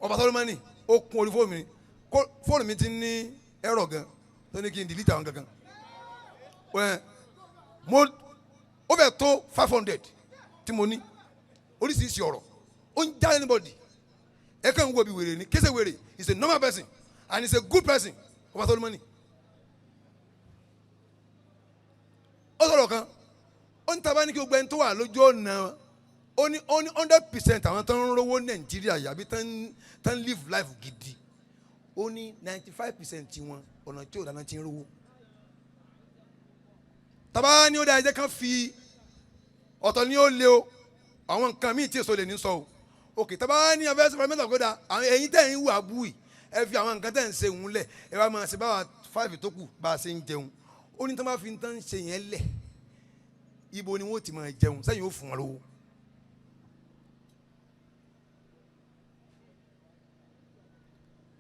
Ọba Solomoni ó kún orí fóònù mi, fóònù mi ti ní ẹ̀rọ gan tó ní kí n delete àwọn kankan. Ẹ mo ó fẹ́ tó 500 tí mo ní oríṣiríṣi ọ̀rọ̀ ó ń já anybody. Ẹ kàn ń wo bí wèrè ni kése. Wèrè is a normal person and is a good person. Ọba Solomoni ó sọ̀rọ̀ kan, ó ní taba ní kí gbogbo ẹni tó wà lójú ọ̀nà, ó ní 100% àwọn tó ń rówó Nàìjíríà yàbí tó ń live life gidi, ó ní 95% wọn, ọ̀nà tí ò dáná ti ń rówó. Taba ní ó dáa, ẹ jẹ́ kán fi ọ̀tọ̀ ní ó lé o, àwọn nǹkan míì tí èso lè ní sọ o. Òkè taba ní abẹ́ sọ̀rọ̀ mẹ́ta kó da àwọn ẹ̀yin tẹ̀ ń wà búì, ẹ fi àwọn nǹkan tẹ̀ ń ṣe òun lẹ̀, ẹ wá máa ṣe báwa five tó kù bá a ṣe ń jẹun. Ó ní tó máa fi tán ṣe yẹn lẹ̀, ibo ni wọ́n ti máa jẹun sẹ́yìn ó fún wọn lówó.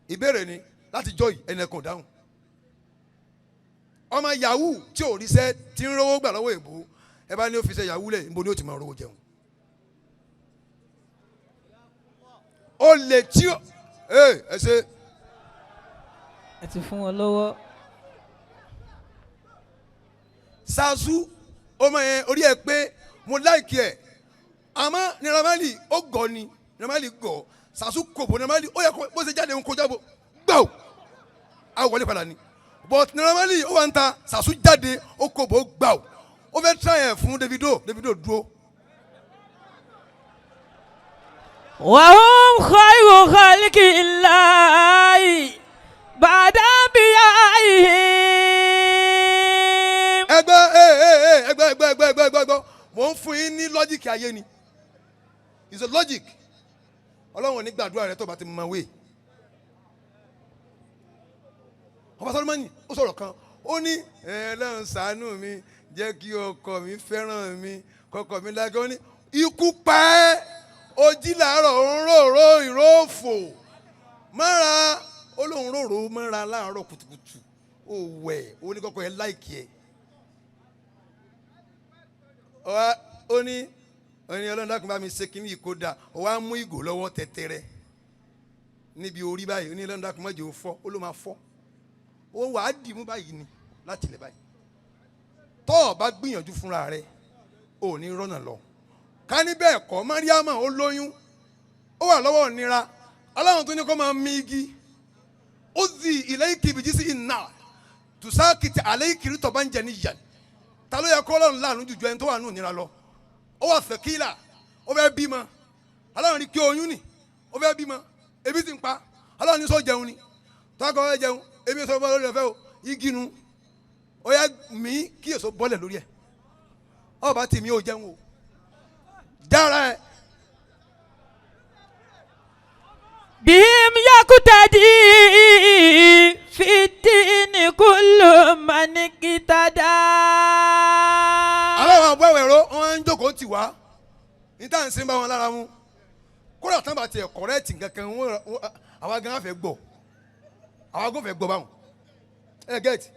Ìbéèrè ni láti jọ yìí, ẹnì kan dáhùn. Ọmọ yahoo tí ò ríṣẹ́ tí ń rówó gbà lọ́wọ́ èbó, ẹ bá ní ó fi ṣe yahoo lẹ̀, níbo ni ó ti máa rówó jẹun? Ó lè tí ó ẹ ṣe. Ẹ ti fún wọn lọ́wọ́. Sasu ọmọ yẹn orí ẹ pé mo láìkí ẹ, àmọ́ Naira Marley ó gọ̀ ni. Naira Marley gọ̀, Sasu kò bò Naira Marley ó yẹ kó bó ṣe jáde ń kọjá bò gbọ́ a wọlé padà ni, but Naira Marley ó wà ń ta. Sasu jáde, ó kò bò gbà ó fẹ́ try ẹ̀ fún Davido. Davido dúró. وهم خير خلق الله بعد أنبيائهم. Ẹgbẹ́ ẹ ẹ ẹ ẹgbẹ́ ẹgbẹ́ ẹgbẹ́ ẹgbẹ́ ẹgbẹ́ ẹgbẹ́, mò ń fún yín ní logic ayé ni. It's a logic. Ọlọ́run ò ní gbàdúrà rẹ tó bá ti mọ wé. Ọba Solomoni ó sọ̀rọ̀ kan, ó ní Ọlọ́run ṣàánú mi, jẹ́ kí ọkọ mi fẹ́ràn mi, kọkọ mi lágẹ́. Ó ní ikú pa ẹ́, ojí làárọ̀ ń rorò ìrófò mára. Ó lóun rorò mọ́ra láàárọ̀ kùtùkùtù, ó wẹ̀, ó ní kọ́kọ́ ẹ láìkí ẹ. Ó ní Ọlọ́run dákun bá mi ṣe kínní yìí kó dáa. Ó wá mú ìgò lọ́wọ́ tẹ́tẹ́rẹ́ níbi orí báyìí. Ó ní Ọlọ́run dákun má jẹ́ ó fọ́. Ó ló máa fọ́. Ó wà á dì mú báyìí ni láti ilẹ̀ báyìí. Tọ́ ọ bá gbìyànjú fúnra rẹ, ò ní rọ́nà lọ. Ká ní bẹ́ẹ̀ kọ́, Mariama ó lóyún, ó wà lọ́wọ́ ìnira. Ọlọ́run tó ní kó máa mi igi. Ó di ilẹ̀ ìkìbìjì sí iná tùsákìtì àlẹ́ ìkiri tọ̀ bá ń jẹ níyà. Ta ló yẹ kó Ọlọ́run láàánú jùjọ ẹni tó wà nù ìnira lọ? Ó wà fẹ́kílà, ó fẹ́ bímọ. Ọlọ́run ní kí oyún nì, ó fẹ́ bímọ, ebi ti ń pa. Ọlọ́run ní sọ jẹun ni, tọ́kọ fẹ́ jẹun, ebi sọ fún ọlọ́run fẹ́ o, igi nu. Ó yẹ mí kí èso bọ́lẹ̀ lórí ẹ̀. Ọba tì mí ò jẹun o. Dára ẹ. Bihim yakutadi fitini kullu manikitada. Aláwọ̀ àbúrò ẹ̀rọ wọn ń jókòó tì wá ní tá à ń sin bá wọn lára mu. Kódà tán bá tiẹ̀ kọ̀rẹ́ẹ̀tì kankan, àwa gan fẹ́ gbọ́, àwa gan fẹ́ gbọ́ báwọn. Ẹ gẹ́ẹ̀tì,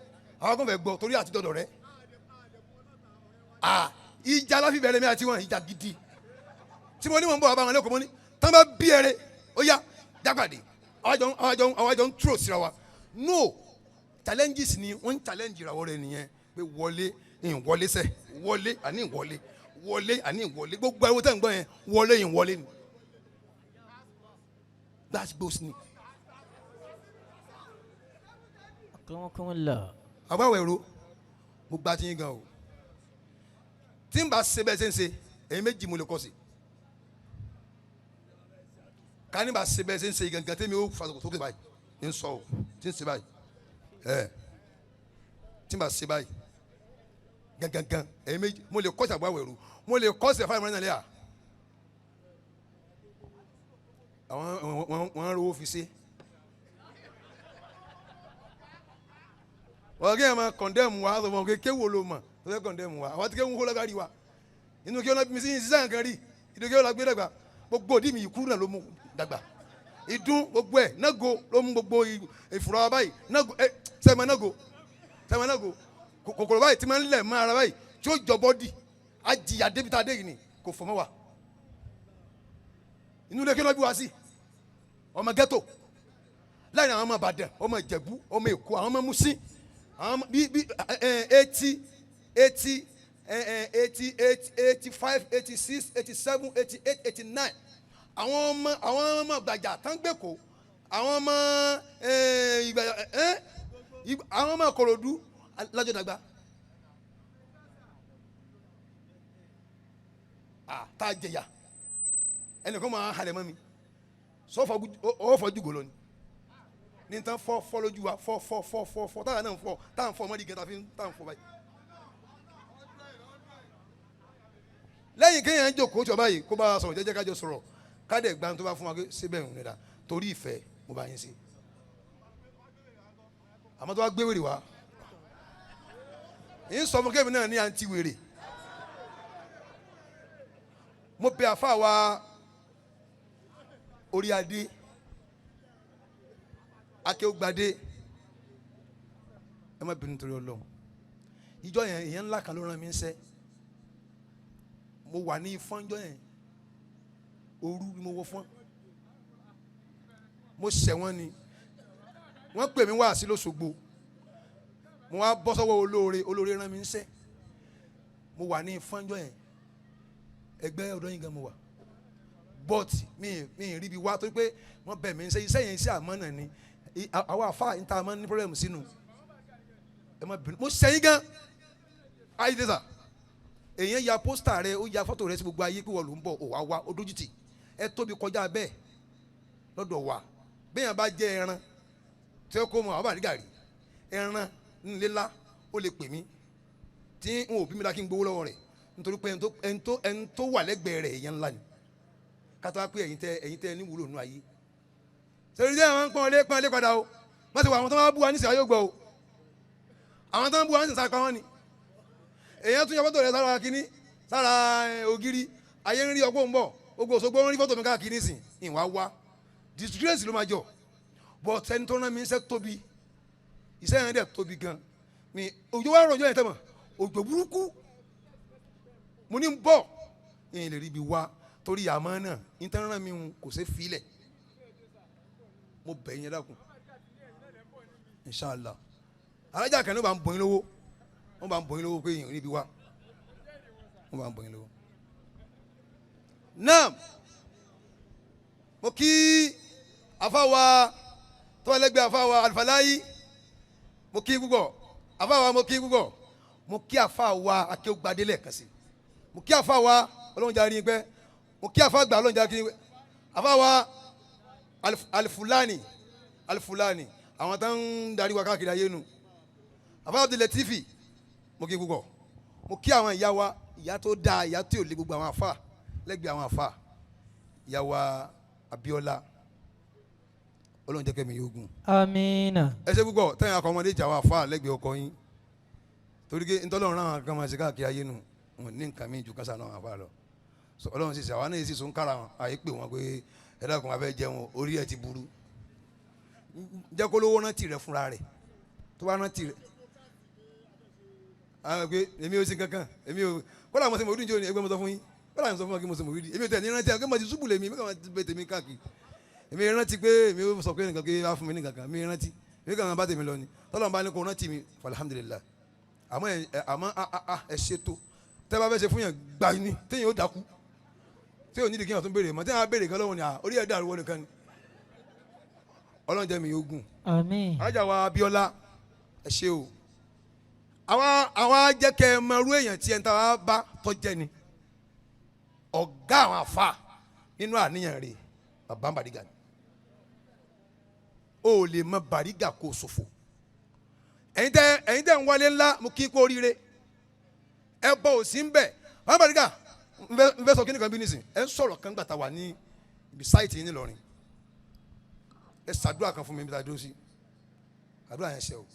àwa gan fẹ́ gbọ́ torí àti dọ̀dọ̀ rẹ. Ìjà láfi bẹ̀rẹ̀ mi àti wọn, ìjà gidi. Tí mo ní wọn bọ̀ wá bá wọn lẹ́kọ̀ọ́, mo ní tán bá bí ẹrẹ, ó yá jákàdé. Àwa jọ ń túrò síra wa. No challenges ni wọ́n ń challenge ìràwọ̀ rẹ nìyẹn pé wọlé ìwọlé sẹ, wọlé àní ìwọlé, wọlé àní ìwọlé. Gbogbo ariwo tẹ́ ń gbọ́ yẹn, wọlé ìwọlé ni, gbàgbọ́s ni. Akramakumullah. Àbáwọ̀ ẹ̀rọ mo gba ti yín gan o. Tí n bá ṣe bẹ́ẹ̀ ṣe ń ṣe, èyí méjì mo lè kọ́ sí. Ká ní bá ṣe bẹ́ẹ̀ ṣe ń ṣe gangan tẹ́mi ó fa sókè báyìí ní sọ o, tí ń ṣe báyìí ẹ̀, tí n bá ṣe báyìí gangan, èyí méjì mo lè kọ́ sí. Àbáwọ̀ ẹ̀rọ mo lè kọ́ sí ẹ̀fọ́ ìmọ̀ràn náà. Àwọn wọn rówó fi ṣe. Wọ́n kí ẹ máa condemn wa, sọ fún ọ pé kéwò ló mọ̀ tó fẹ́ condemn wa. Àwọn tí kéwò ń hó lágbárí wa inú kí wọn bí mi sí sísá nǹkan rí inú kí wọn la gbé dàgbà. Gbogbo òdì mi ìkú náà ló mú dàgbà, ìdún gbogbo ẹ̀ nágo ló mú gbogbo ìfura wa báyìí nágo. Ẹ sẹ́mi nágo, sẹ́mi nágo, kòkòrò báyìí tí máa ń lẹ̀ mọ́ ara báyìí tí ó jọ bọ́dì. Á jìyà débi tá a dé yìí ni kò fọ́ mọ́ wa. Inú ilé kí wọn bí wa sí, ọmọ ghetto láàrin àwọn ọmọ Ìbàdàn, ọmọ Ìjẹ̀bú, ọmọ Èkó, àwọn ọmọ Mùsín, àwọn bí 80 80 88 85 86 87 88 89, àwọn ọmọ Gbàjà tán gbèkó, àwọn ọmọ Ìgbàjà, àwọn ọmọ Ìkòròdú lájọ dàgbà. Tá a jẹyà, ẹnìkan máa halẹ̀ mọ́ mi sọ́fọ̀ ọ̀fọ̀ jùgò lọ ni ní tán fọ́ fọ́ lójú wa, fọ́ fọ́ fọ́ fọ́ fọ́, táwọn náà ń fọ́, táwọn fọ́ ọmọdé gẹ́ta fi ń táwọn fọ́ báyìí. Lẹ́yìn kéèyàn jókòó tí ọba yìí kó bá a sọ̀rọ̀ jẹ́jẹ́, kájọ sọ̀rọ̀, kádẹ̀ gbà tó bá fún wa pé síbẹ̀ ń nira torí ìfẹ́ mo bá yín sí. Àmọ́ tó bá gbé wèrè wá, ń sọ fún kébì náà ní àǹtí wèrè. Mo bẹ àfa wa orí adé akéwògbadé, ẹ má bínú torí Ọlọ́run. Ìjọ yẹn, ìyẹn ńlá kan ló rán mi ń sẹ́. Mo wà ní ìfọ́njọ́ yẹn, òru ni mo wọ fọ́n. Mo ṣẹ̀ wọ́n ni wọ́n pè mí wá sí lọ́sọ̀gbọ̀. Mo wá bọ́ sọ́wọ́ olóore, olóore rán mi ń sẹ́. Mo wà ní ìfọ́njọ́ yẹn, ẹgbẹ́ ọ̀dọ́ yín gan mo wà, but mi rí bi wá torí pé wọ́n bẹ̀ mí ń sẹ́. Iṣẹ́ yẹn iṣẹ́ àmọ́ náà ni àwọn àfa ń ta àmọ́ ní problem sínú. Ẹ má bínú, mo ṣẹ̀yìn gan. Ayé tẹ̀sà, èèyàn ya pósítà rẹ, ó ya fọ́tò rẹ sí gbogbo ayé pé wọ́n ló ń bọ̀, ó wá wá, ó dójú tì. Ẹ tóbi kọjá bẹ́ẹ̀ lọ́dọ̀ wa. Bẹ́ẹ̀ bá jẹ́ ẹran tí ó kó mọ àwọn àbàdí gàrí ẹran ńlẹ́lá, ó lè pè mí tí n ò bí mi la kí n gbowó lọ́wọ́ rẹ̀, nítorí pé ẹni tó wà lẹ́gbẹ̀ẹ́ rẹ̀, èèyàn ńlá ni. Kátó wá pé ẹ̀yin tẹ ní wúlò nù ayé sẹ́yìn tí àwọn ń pọ́n lé pọ́n lé padà o. Wọ́n ti wọ àwọn tó máa bú wa nísìnyí, ayé gbọ́ o. Àwọn tó ń bú wa nísìnyí sára pa wọ́n ni. Èèyàn tún yọ fọ́tò rẹ̀ sára kínní, sára ògiri ayé ń rí ọgbọ́n ń bọ̀. Gbogbo Òṣogbo ń rí fọ́tò mi káàkiri nísìn. Ìwà wa disgrace ló máa jọ. But ẹni tó rán mi iṣẹ́ tóbi, iṣẹ́ yẹn dẹ̀ tóbi gan. Mi òjò wa rọ̀jò yẹn tẹ́ mọ̀, òjò burúkú. Mo ní ń bọ̀, ìyẹn lè rí ibi wá torí àmọ́ náà nítorí rán mi kò ṣe filẹ̀. Mo bẹ̀ yín dákun. Inshallah. Alájà kan ló bá ń bọ̀ yín lówó. Wọ́n bá ń bọ̀ yín lówó pé ìyẹn ò ní ibi wá. Wọ́n bá ń bọ̀ yín lówó. Naam, mo kí afáwa tọ́wọ́lẹ́gbẹ́ afáwa Alfalayi, mo kí púpọ̀ afáwa, mo kí púpọ̀, mo kí afáwa Akéwùgbadé lẹ́ẹ̀kan sí, mo kí afáwa ọlọ́run jáde ní pẹ́, mo kí afáàgbà ọlọ́run jáde ní pẹ́, afáwa Alifulani Alifulani, àwọn tó ń darí wa káàkiri ayé nu, afáwa Abdul-Latifi, mo kí púpọ̀, mo kí àwọn ìyá wa, ìyá tó dáa, ìyá tí ò lé gbogbo àwọn afá lẹ́gbẹ̀ẹ́ àwọn afá, ìyá wa Abíọ́lá, Ọlọ́run jẹ́ kẹ́mi yóò gùn. Amina. Ẹ ṣe púpọ̀ tẹ́yìn akọ ọmọdé ìjà wa afá lẹ́gbẹ̀ẹ́ ọkọ yín, torí pé ntọ́lọ́run náà kan máa ṣe káàkiri ayé nu, wọn ní nǹkan míì ju kásá náà afá lọ. So Ọlọ́run sì ṣe àwa náà sì sún kára wọn, àyè pè wọn pé ẹ dákun abẹ́ jẹun, orí ẹ ti burú. Jẹ́ kó lówó rántí rẹ fúnra rẹ̀, tó bá rántí rẹ̀ àwọn pé èmi ò sí kankan, èmi ò kọ́lá mo ṣe mọ̀ orí ìjọ ni ẹgbẹ́ mo sọ fún yín, kọ́lá mo sọ fún wọn kí mo ṣe mọ̀ orí, èmi ò tẹ̀ ní rántí àwọn kí mo ti ṣubú lèmi, èmi kàn máa bẹ tèmi káàkiri. Èmi rántí pé èmi ò sọ pé nǹkan kí wá fún mi ní kankan, èmi rántí èmi kàn máa bá tèmi lọ ni, tọ́lọ́run bá ní kó rántí mi, alhamdulillah. Àmọ́ ẹ àmọ́ ẹ ṣètò tẹ́ bá fẹ́ ṣe fún yàn gbà ní téèyàn ó dákú, téèyàn ò nídìí kéèyàn tún béèrè mọ́, téèyàn á béèrè kan lọ́wọ́ ni orí ẹ̀ dàrú wọ́n nìkan ni. Ọlọ́run jẹ́ mi yóò gùn. Àmín. Alájà wa Abíọ́lá, ẹ ṣé o. Àwa jẹ́ kẹ́ ẹ mọ irú èèyàn tí ẹ ń ta wá bá tọ́jẹ́ ni ọ̀gá àwọn àfa nínú àníyàn rẹ̀, bàbá Bariga ni. O lè mọ Bariga kó o ṣòfò. Ẹ̀yin tẹ́ ń wálé ńlá, mo kí kó oríire. Ẹ bọ̀ ò sí ń bẹ̀. Bàbá Bariga, n fẹ́ sọ kíni kan bí nísìn. Ẹ ń sọ̀rọ̀ kan gbàtà wà ní ibi site yín nílọrin. Ẹ ṣàdúrà kan fún mi bí ta dúró sí. Àdúrà yẹn ṣe o.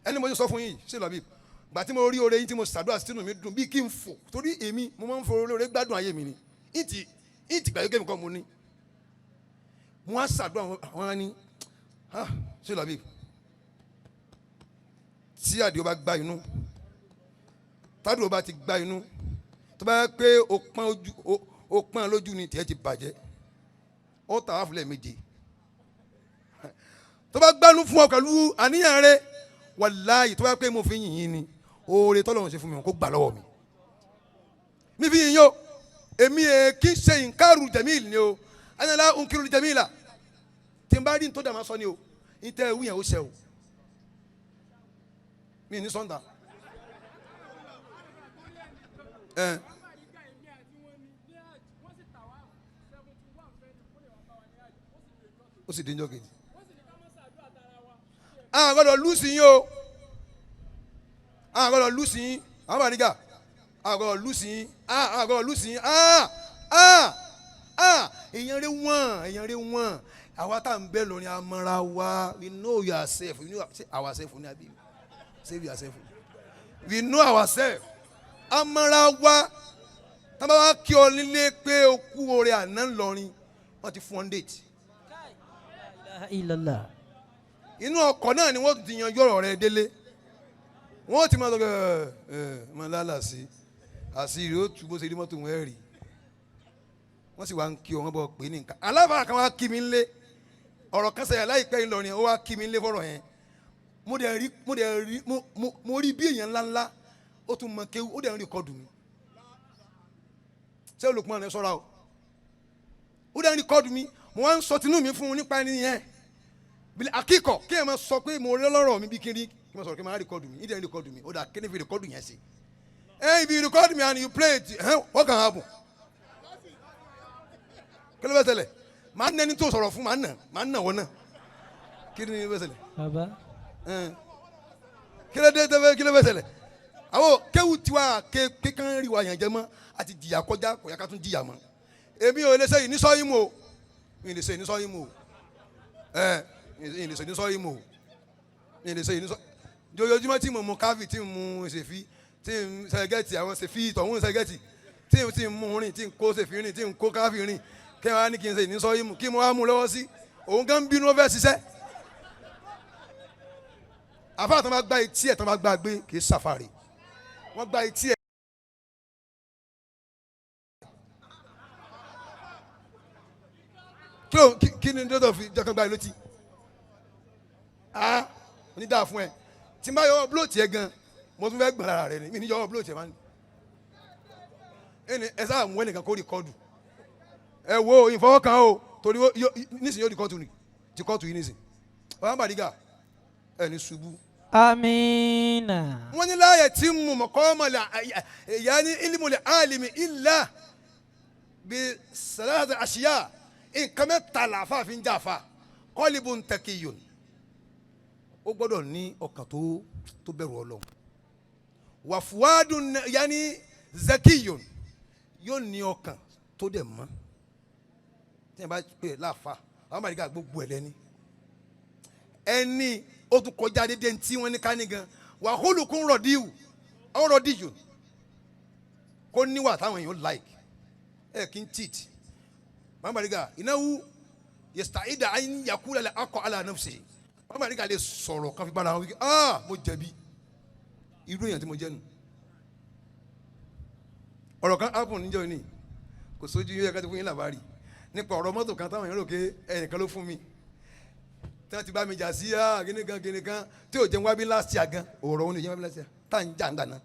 Ẹni mo ti sọ fún yín ṣé lọ́bí gbà tí mo rí oore yín tí mo ṣàdúrà sínú mi dùn bí kí n fò, torí èmi mo máa ń fò oore gbádùn ayé mi ni, ìtì gbàgbé kẹ́mi kọ́ mo ní mo á ṣàdúrà àwọn á ní ṣé lọ́bí tí àdìo bá gbá inú, tádùn bá ti gbá inú, tó bá yẹ pé o pọ́n ojú o pọ́n lójú ni tiẹ̀ ti bàjẹ́, ó tà wá fúnlẹ̀ méje. Tó bá gbánú fún ọ pẹ̀lú àníyàn rẹ, wàláyì, tó bá pé mo fi yìn yín ni, oore tọ́lọ́run ṣe fún mi kó gbà lọ́wọ́ mi, mi fi yìn yín o. Èmi ẹ̀ kí n ṣe nkaru jamil ni o, anala nkiru jamila, tí n bá rí n tó dà máa sọ ni o, n tẹ́ ewu yẹn ó ṣe o, mi ní sọ́ńdà ẹ̀. Ó sì dín jọ́ kejì. A gbọ́dọ̀ lùsì yín o, a gbọ́dọ̀ lùsì yín, àwọn Bariga, a gbọ́dọ̀ lùsì yín, a gbọ́dọ̀ lùsì yín. Èèyàn rẹ wọ́n, èèyàn rẹ wọ́n. Àwa tá à ń bẹ lórí amọ̀ra wa, we know yourself, we know ourself ní àbí save yourself, we know ourself, amọ̀ra wa. Tá a bá wá kí ọ nílé pé o kú oore àná ńlọrin, wọ́n ti fún ọ ní date. Illallah. Inú ọkọ̀ náà ni wọ́n ti yanjú ọ̀rọ̀ rẹ délé, wọ́n ti máa sọ pé ẹ ẹ máa lálà sí àṣírí ó tu bó ṣe rí mọ́tò wọn ẹ̀ rí, wọ́n sì wá ń kí ọ, wọ́n bọ̀ pé ní nǹkan alábàárà kan wá kí mi ńlé, ọ̀rọ̀ kan ṣẹlẹ̀ láìpẹ́ Ìlọrin, ó wá kí mi ńlé fọ́rọ̀ yẹn. Mo dẹ̀ rí mo rí bí èèyàn ńláńlá, ó tún mọ kéwú, ó dẹ̀ ń record mi. Ṣé olùkọ́ rẹ sọ́ra o? Ó dẹ̀ ń record mi. Mo wá ń sọ tinú mi fún un nípa ẹni yẹn bíi akíkọ̀ kí ẹ máa sọ pé mo rí lọ́rọ̀ mi bí kiri, kí n máa sọ̀rọ̀ kí n máa record mi, ìdí ẹ̀ ń record mi. Ó dà, kí ni fi record yẹn sí ẹ? If you record me and you play it, what can happen? Kí ló fẹ́ ṣẹlẹ̀? Màá nẹni tó sọ̀rọ̀ fún, màá nà wọ́n náà. Kí ni fẹ́ ṣẹlẹ̀? Baba. Kí ló dé tẹ́fẹ́? Kí ló fẹ́ ṣẹlẹ̀? Àwọn kéwù tiwa ké kékan rí wa yàn jẹ mọ́, àti jìyà kọjá, kò yẹ ká tún jìyà mọ́. Èmi ò lè ṣe yìí ní sọ́yìn mu o, mi lè ṣe yìí ní sọ́yìn mu o, ẹ mi lè ṣe ní sọ́yìn mu o, mi lè ṣe yìí ní sọ́ jojoojúmọ́ tí mo mu káfí, tí mo mu ṣèfí, tí n ṣẹgẹ́tì àwọn ṣèfí tọ̀hún ṣẹgẹ́tì, tí n mú rìn, tí n kó ṣèfí rìn, tí n kó káfí rìn. Kí wọ́n á ní kí n ṣe ìní sọ yìí mú kí mo wá mú lọ́wọ́ sí òun gan bínú ó fẹ́ ṣiṣẹ́. Àfáà tó máa gba etí ẹ̀ tó máa gba gbé kì í ṣàfàrì wọ́n gba etí ẹ̀. Kí ló kí ni dọ́tọ̀ fi jẹ́ kán gba ẹ létí? Ah, onídàá fún ẹ tí n bá yọ búlọ̀tì ẹ gan, mo tún fẹ́ gbọ̀n lára rẹ ni mi ní yọ búlọ̀tì ẹ máa ń ẹni ẹ sáà mú ẹnìkan kó rìkọ́dù ẹ wo ìfọwọ́kàn o, torí nísìnyí yóò di kóòtù ni ti kóòtù yìí nísìnyí. Bàbá Bariga ẹ ní ṣubú. Amina. Wọ́n ní láàyè tí mu mọ̀kọ́mọ̀lẹ̀ ìyá ní ilimule alimi illa bí sàlàtà àṣìyá nǹkan mẹ́ta làáfà fi ń jà fa qalbun taqiyyun. Ó gbọ́dọ̀ ní ọkàn tó bẹ̀rù Ọlọ́run. Wà fuadun yanni zakiyun, yóò ní ọkàn tó dẹ̀ mọ́. Tí wọ́n bá pè é láàfa àwọn Bariga gbogbo ẹ̀ lẹ́ni ẹni ó tún kọjá dédé ntí wọ́n ní ká ní gan. Wà hólùkún rọ̀díwù ọ̀rọ̀ rọ̀díyù kó níwà táwọn èèyàn like ẹ kí n cheat. Bàbá Bariga ìnáwó yẹsítàídà ayé yakúlẹ̀ lẹ́ akọ ala nafsi. Bàbá Bariga lè sọ̀rọ̀ kan fi bára wọn wí ah mo jẹ̀bi irú èèyàn tí mo jẹ́ nu. Ọ̀rọ̀ kan happen níjọ́ ni kò sójú yóò yẹ ká ti fún yín làbárì nípa ọ̀rọ̀ mọ́tò kan táwọn èèyàn rò pé ẹnìkan ló fún mi tí wọ́n ti bá mi jà sí kíní kan kíní kan tí ò jẹun wá bí last year gan, ọ̀rọ̀ òun ni ò jẹun wá bí last year tá à ń jà ń gbà náà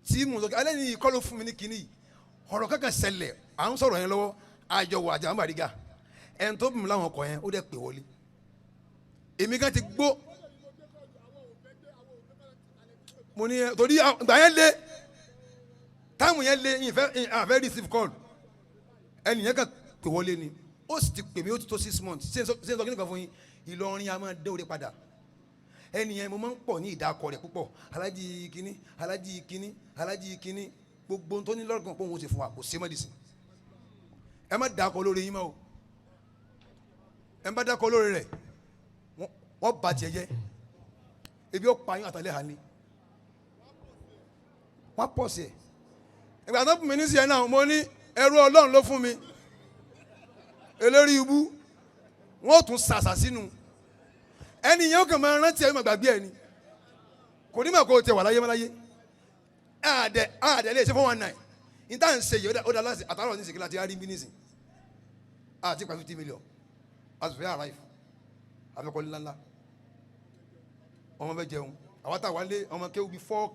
tí mo sọ alẹ́ ní ikọ́ ló fún mi ní kíní yìí. Ọ̀rọ̀ kankan ṣẹlẹ̀ à ń sọ̀rọ̀ yẹn lọ́wọ́ àjọwọ̀ àjà Bariga ẹni tó bùnmi láwọn ọkọ̀ yẹn ó dẹ̀ pè wọlé èmi kan ti gbó mo ní ẹ torí ìgbà yẹn lé táìmù yẹn lé ìfẹ́ àfẹ́ receive call ẹni yẹn kan pè wọlé ni ó sì ti pè mí ó ti tó 6 months. Ṣé n sọ kí ni kan fún yín? Ìlọrin a máa dé orí padà. Ẹni yẹn mo máa ń pọ̀ ní ìdákọ̀ rẹ̀ púpọ̀, alájí kínní alájí kínní alájí kínní gbogbo tó ní lọ́gàn pé òun ó ṣe fún wa kò sí mọ́dìsí. Ẹ má dákọ̀ lórí yín mọ́ o, ẹ má dákọ̀ lórí rẹ̀ wọ́n bà tiẹ̀ jẹ́ ebi ó pa yín àtàlẹ́ hàn ní wọ́n pọ̀ sí ẹ̀. Ìgbà tó fún mi ní sí ẹ náà mo ní ẹrú Ọlọ́run ló fún mi eléri ibú wọn ò tún sàṣà sínú ẹni yẹn ó kàn máa rántí ẹ máa gbàgbé ẹ ni kò ní mà kó o tẹ wà láyé máláyé. Àdẹ lè ṣe 419 ní tá à ń ṣe yìí ó dá láti àtàrà ní ìsìnkí láti rí bí nísìn àti pa 50 million àti fẹ́ arrive àfẹ́kọ́ ńláńlá ọmọ bẹ jẹun àwọn táwa lé ọmọ kéwù bíi fọ́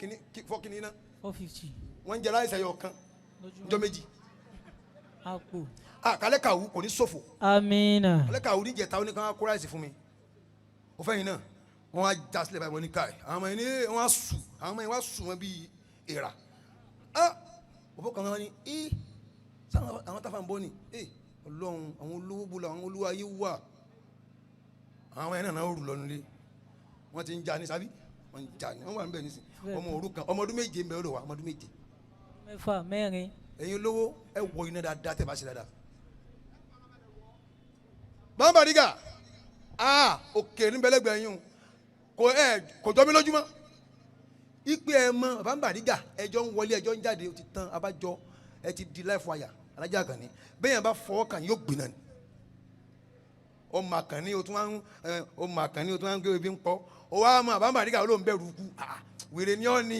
kínní náà 450. Wọ́n ń jẹ láìsẹ̀ yọ kan níjọ́ méjì. Àpò. Àkàlẹ́ kàwú kò ní ṣòfò. Amina. Àkàlẹ́ kàwú níjẹta ó ní kàn kó ráìsì fún mi ó fẹ́ yín náà wọ́n á já sílẹ̀ báyìí wọ́n ní káì àwọn ọmọ yẹn ní wọ́n á sùn àwọn ọmọ yẹn wọ́n á sùn wọn bíi èèrà. Ah, òbó kan wọn ní í sáwọn àwọn táfà ń bọ́ ni ẹ Ọlọ́run àwọn olówó bó la àwọn olówó ayé wà. Àwọn ọmọ yẹn náà rù lọ́nu lé wọ́n ti ń jà ní sábì wọ́n ń jà ní wọ́n wà níbẹ̀ nísìn ọmọ òrukàn ọmọ ọdún 7 ń bẹ lọ́wọ́ ọmọ ọdún 7. Mẹ́fà mẹ́rin. Ẹ̀yin olówó ẹ wọ iná dáadáa tẹ́ bá ṣe dáadáa. Bàbá Bariga aa òkè níbẹ̀lẹ́gbẹ̀ yín o kò ẹ kò jọ mí lójúmọ́ ipe ẹ mọ Bàbá Bariga ẹjọ́ ń wọlé ẹjọ́ ń jáde ó ti tán abájọ ẹ ti di life wire Alájà Àkànní bẹ́ẹ̀ yẹn bá fọwọ́ kàn yóò gbiná ni ọmọ Àkànní o tún wá ń ẹ ọmọ Àkànní o tún wá ń gbé ebi ń pọ o wá mọ Bàbá Bariga ló ń bẹ̀rù kú. Ah, wèrè ni ọ́ ni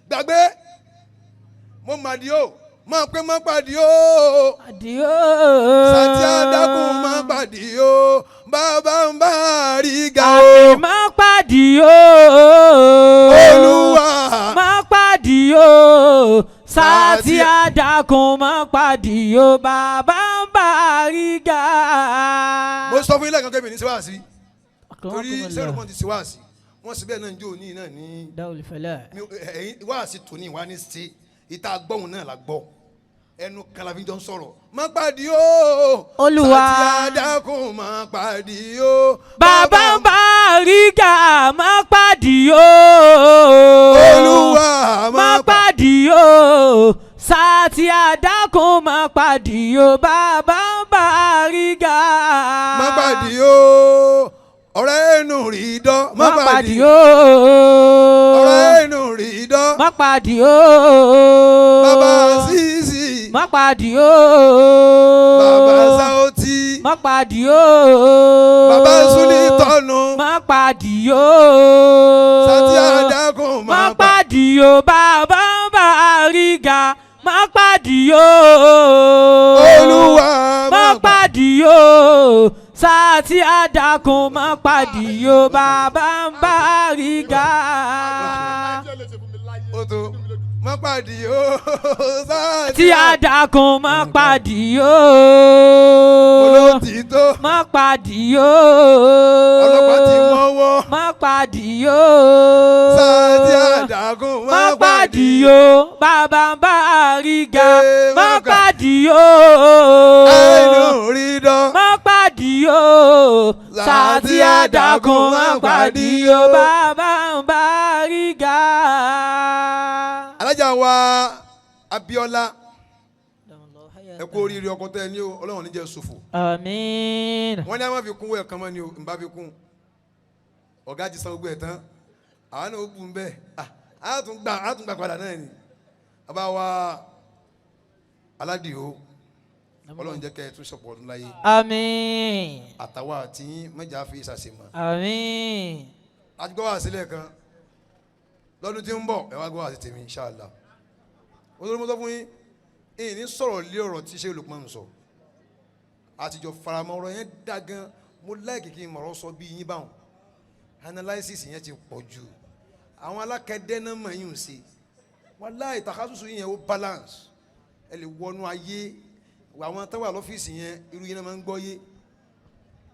gbàgbé mo mà di o máa pé má pàdé o. Àdìo. Sàtì àdàkùn má pàdé o bàbá ń bá rí ga o. Má pàdé o. Olúwa. Má pàdé o. Sàtì àdàkùn má pàdé o bàbá ń bá rí ga. Mo sọ fún ilé ẹ̀kan kébì ní síwáàsí torí sẹ́rù kan ti síwáàsí wọ́n sì bẹ́ẹ̀ náà ń jó ní náà ní. Dáwọlì fẹlẹ. Ẹ̀yin wáàsí tòní wá ní sí ìta gbọ́hùn náà la gbọ́ ẹnu kan la fi jọ ń sọ̀rọ̀ má pàdé o. Olúwa. Sàtì àdàkùn má pàdé o. Bàbá ń bá rí ga má pàdé o. Olúwa má pàdé o. Sàtì àdàkùn má pàdé o bàbá ń bá rí ga. Má pàdé o ọ̀rẹ́ inú rí dán. Má pàdé o. Ọ̀rẹ́ inú rí dán. Má pàdé o. Bàbá sísì. Má pàdé o. Bàbá Sáótì. Má pàdé o. Bàbá Súlì tọ́nu. Má pàdé o. Sátì Àdàkùn Má pàdé o. Bàbá ń bá àríga. Má pàdé o. Olúwa Má pàdé o. Sátì Àdàkùn má pàdé o. Bàbá ń bá àríga. Ó tó má pàdé o. Sátì Àdàkùn má pàdé o. Olóòtítọ́. Má pàdé o. Ọlọ́pàá ti mọ́wọ́. Má pàdé o. Sátì Àdàkùn Má pàdé o. Bàbá ń bá àríga. Ee, Má má pàdé o. Àìnú rí dán. Má pàdé o. Sátì Àdàkùn má pàdé o. Bàbá ń bá àríga. Alájà wa Abíọ́lá, ẹ kú oríire ọkọ tẹ ẹ ní o, Ọlọ́run ní jẹ́ ṣòfò. Àmín. Wọ́n ní àwọn fi kún ẹ̀ kan mọ́ ni o, n bá fi kún. Ọ̀gá ti san gbogbo ẹ̀ tán, àwọn náà ó bù ń bẹ́ẹ̀, á tún gbà, á tún gbà padà náà ni. Bàbá wa Aládìó, Ọlọ́run jẹ́ kẹ́ ẹ tún sọ̀pọ̀ ọdún láyé. Àmín. Àtàwọn àti yín mẹ́jà fi ṣàṣemọ́. Àmín. A ti gbọ́ wá sílẹ̀ kan lọ́dún tí ń bọ̀, ẹ wá gbọ́ wá sí tèmi inshallah. Mo tó mọ́ sọ fún yín, èyí ní sọ̀rọ̀ lé ọ̀rọ̀ tí ṣé Lukman ń sọ, àtijọ́ faramọ́ ọ̀rọ̀ yẹn dá gan. Mo láìkì kí n mọ̀rọ̀ sọ bí yín báwọn analysis yẹn ti pọ̀ jù. Àwọn alákẹ́dẹ́ náà mọ̀ yín ò ṣe wàláhì takasusu yẹn ó balance. Ẹ lè wọnú ayé àwọn tó wà lọ́fíìsì yẹn, irú yẹn náà máa ń gbọ́ yé.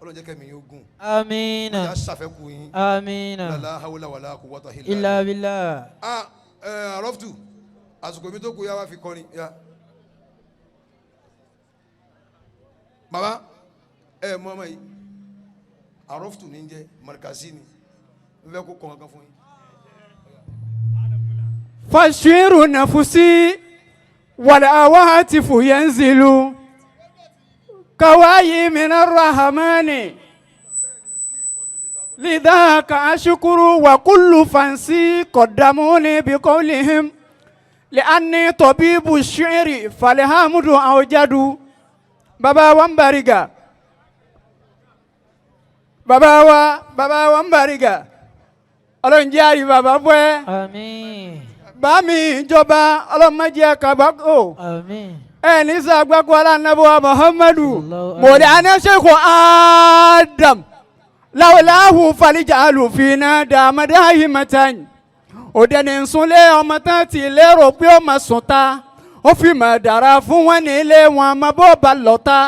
Ọlọ́run jẹ́ kẹ́mi yín ó gùn. Àmín. Ọjà ṣàfẹ́kù yín. Àmín. La hawla wala quwwata illa Illa billah. Ah, ẹ àrọ́fùtù àsìkò mi tó kù yá wá fi kọrin yá. Bàbá ẹ mọ ọmọ yìí, àrọ́fùtù ní jẹ́ markazi ni n fẹ́ kó kọ́ kankan fún yín. فالشعر نفسي والأواتف ينزل كواي من الرحمن لذاك أشكر وكل فانسي قدموني بقولهم لأني طبيب الشعر فالحمد أوجد. بابا ومباريغا بابا wa bàbá wa ń bàrígà, ọlọ́run jẹ́ àrí bàbá fún ẹ. Àmín. Bá mi ìjọba ọlọ́mọdé kàbákò. Àmín. Ẹ ní sàgbàkọ aláǹdàbọ̀ Muhammadu. Allahu Mọ̀dé anáṣẹ́kọ̀ Adam láwùláhù falíjà àlùfínà dàmàdé àyìmọ̀tàn òdẹni nsúnlé ọmọ tán ti lérò pé ó máa sùn ta, ó fi mà dára fún wọn nílé wọn àmọ́ bó ba lọ́ta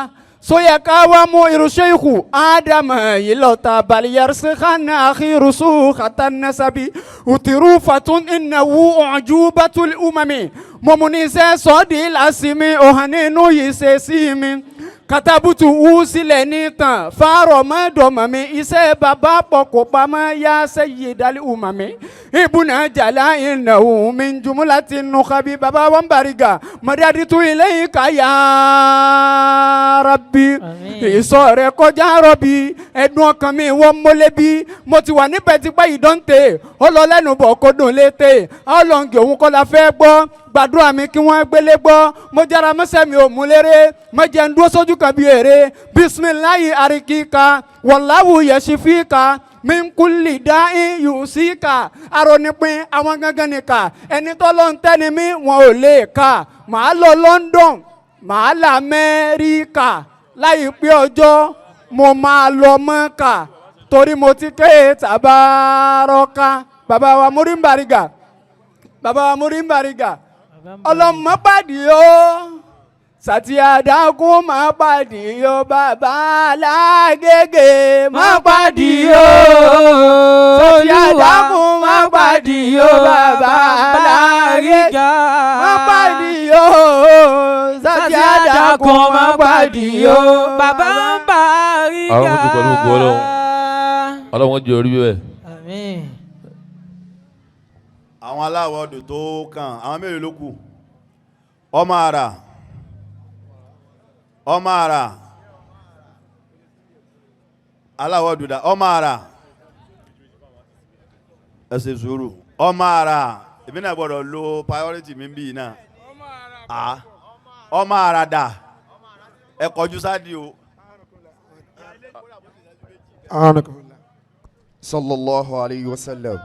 sóyẹ ká wá mú irúṣẹ́ ikú ádámù yìí lọ́ta baliyarisi hànà àkírùsù hàtà nasabi òtírù fatún ìnáwó ọ̀jú bàtúlì umami mọ̀mùnísẹ́ sọ́ọ́dì làásìmí ọ̀hánínú yìí ṣe sí mi katabutu wú sílẹ̀ ní tàn fárọ̀ mọ́ dọ̀mọ̀ mi iṣẹ́ bàbá pọ̀ kó pamọ́ yá sẹ́yìn dálí umami ibùnà jàlá ìnáwó mi jùmúlá ti nù kábí bàbá wọn bàrígà mọ̀dádìtú ilé yìí ká yá rabbi. Àmín. Ìsọ rẹ kọjá rọbì ẹdùn ọkàn mi wọ́n mọ́lẹ́bí mo ti wà níbẹ̀ tipẹ́ ìdọ́ǹtè ó lọ lẹ́nu bọ̀ kó dùn létè ọlọ́ǹgì òun kọ́ la fẹ́ gbọ́ gbàdúrà mi kí wọ́n gbélé gbọ́ mo jára mọ́sẹ̀ mi ò mú léré mo jẹ́ ń dúró sójú kan bí èrè bisimilayi arikika wàláwù yẹsifíkà min kulli da'in yusika aronipin àwọn gangan nìka ẹni tọ́lọ́ ń tẹ́ni mí wọn ò lè kà. Màá lọ London, màá là Amẹ́ríkà láìpẹ́ ọjọ́, mo máa lọ Mọ́kà torí mo ti ké tàbárọ́ká. Bàbá wa múrí ń bàrígà, bàbá wa múrí ń bàrígà, ọlọ́mọ pàdé o, sàtì àdákùn má pàdé o, bàbá alágége má Má pàdé pàdé o, o. sàtì Olúwa àdákùn má pàdé o, bàbá alágége má pàdé o, sàtì Sàtì àdákùn àdàkùn má má pàdé pàdé o, o. Bàbá ń bá àríga. Àwọn tó pẹ̀lú ògo Ọlọ́run. Ọlọ́run jẹ́ orí bẹ́ẹ̀. Àmín. Àwọn aláwọ̀ ọdún tó kàn, àwọn mélòó ló kù? Ọmọ àrà, ọmọ àrà, aláwọ̀ ọdún dà, ọmọ àrà, ẹ ṣe sùúrù. Ọmọ àrà, èmi náà gbọ́dọ̀ lo priority mi bí náà. Ọmọ àràdà ẹ kọjú sáàdì o. Sallallahu alayhi wa sallam.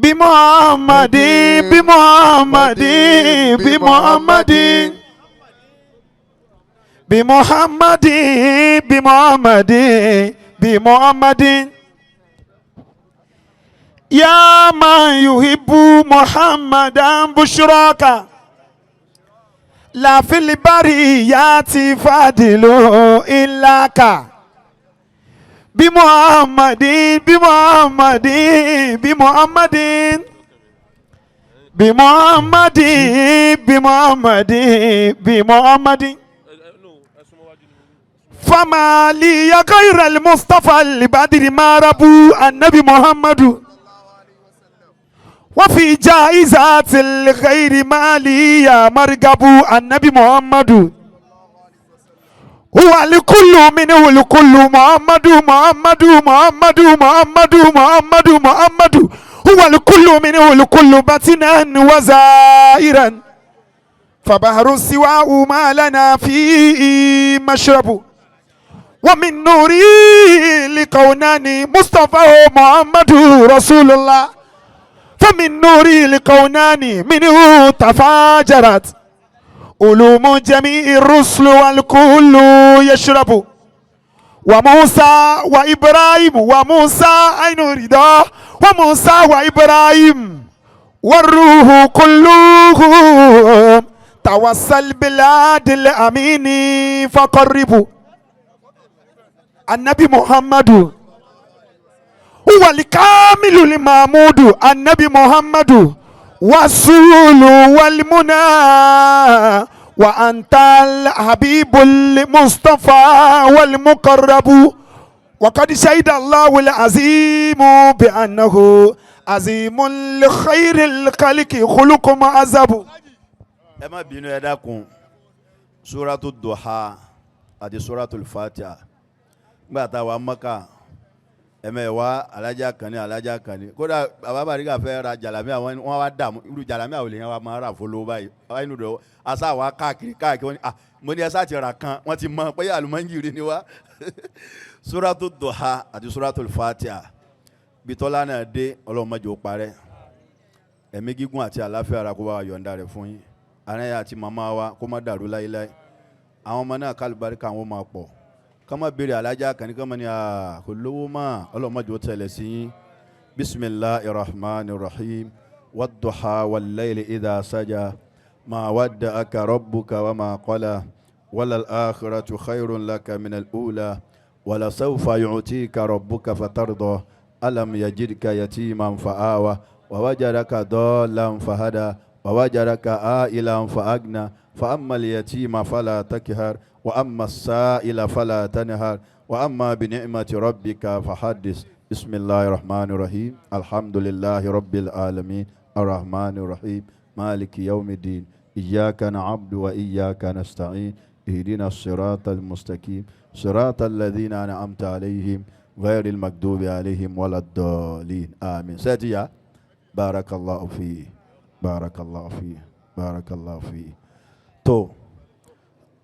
Bí Muhammadi, bí Muhammadi, bí Muhammadi, bí Muhammadi, bí Muhammadi, bí Muhammadi. Ya man yuhibbu Muhammadan bushraka la fil bariyati fadilu illaka. Bí Muhammadin, bí Muhammadin, bí Muhammadin, bí Muhammadin, bí Muhammadin, bí Muhammadin. Fama liya ghayra al-Mustafa al-Badri ma rabu annabi Muhammadu. Wa fi jaizati al-ghayri ma liya margabu annabi Muhammadu. هو لكل منه لكل محمد محمد محمد محمد محمد محمد هو لكل منه لكل باتنا وزائرا فبحر سواه ما لنا فيه مشرب ومن نوري لكونان مصطفى محمد رسول الله فمن نوري لكونان منه تفاجرت علوم جميع الرسل والكل يشرب وموسى وإبراهيم وموسى عين رضا وموسى وإبراهيم والروح كلهم توسل بالعدل الأمين فقربوا النبي محمد هو الكامل المعمود النبي محمد والسول والمنى وأنت الحبيب المصطفى والمقرب وقد شهد الله العظيم بأنه عظيم لخير الخلق خلق معذب. Ẹ má bínú, ẹ dákun. Suratu Duha àti Suratu Fatiha, nígbà tá a wà Mọ́kà, ẹ̀mẹ̀wá alájà kan ní alájà kan ní, kódà bàbá Bariga fẹ́ ra jàlámíà, wọn wá dààmú. Irú jàlámíà ò lè yẹn wá máa rà fọlọ́ báyìí? Báyìí nù dọ̀ asa wa káàkiri káàkiri, wọn ni ah, mo ní ẹ sá ti rà kan, wọ́n ti mọ pé àlùmọ́njìrì ni wá. Suratu Duha àti Suratu Fatiha, bitọ́lá náà dé, Ọlọ́run má jẹ́ ó parẹ́. Ẹ̀mí gígùn àti àlàáfíà ara kó bá wa yọ̀ǹda rẹ̀ fún yín, àárín àti màmá wa kó má dàrú láéláé. Àwọn ọmọ náà kálùbáríkà àwọn máa pọ̀, ká má béèrè alájà kan ní ká má ní kò lówó mọ́. Ọlọ́run má jẹ́ ó tẹ̀lẹ̀ sí yín. Bisimilahi rahman rahim. Wadduha walayli idha saja ma wadda'aka rabbuka wa ma qala wala al-akhiratu khayrun laka min al-ula wala sawfa yu'tika rabbuka fatarda alam yajidka yatiman fa'awa wa wajadaka dallan fahada wa wajadaka a'ilan fa'agna فأما اليتيم فلا تكهر وأما السائل فلا تنهر وأما بنعمة ربك فحدث. بسم الله الرحمن الرحيم. الحمد لله رب العالمين الرحمن الرحيم مالك يوم الدين إياك نعبد وإياك نستعين اهدنا الصراط المستقيم صراط الذين أنعمت عليهم غير المغضوب عليهم ولا الضالين آمين. ساتيا بارك الله فيه، بارك الله فيه، بارك الله فيه. Tó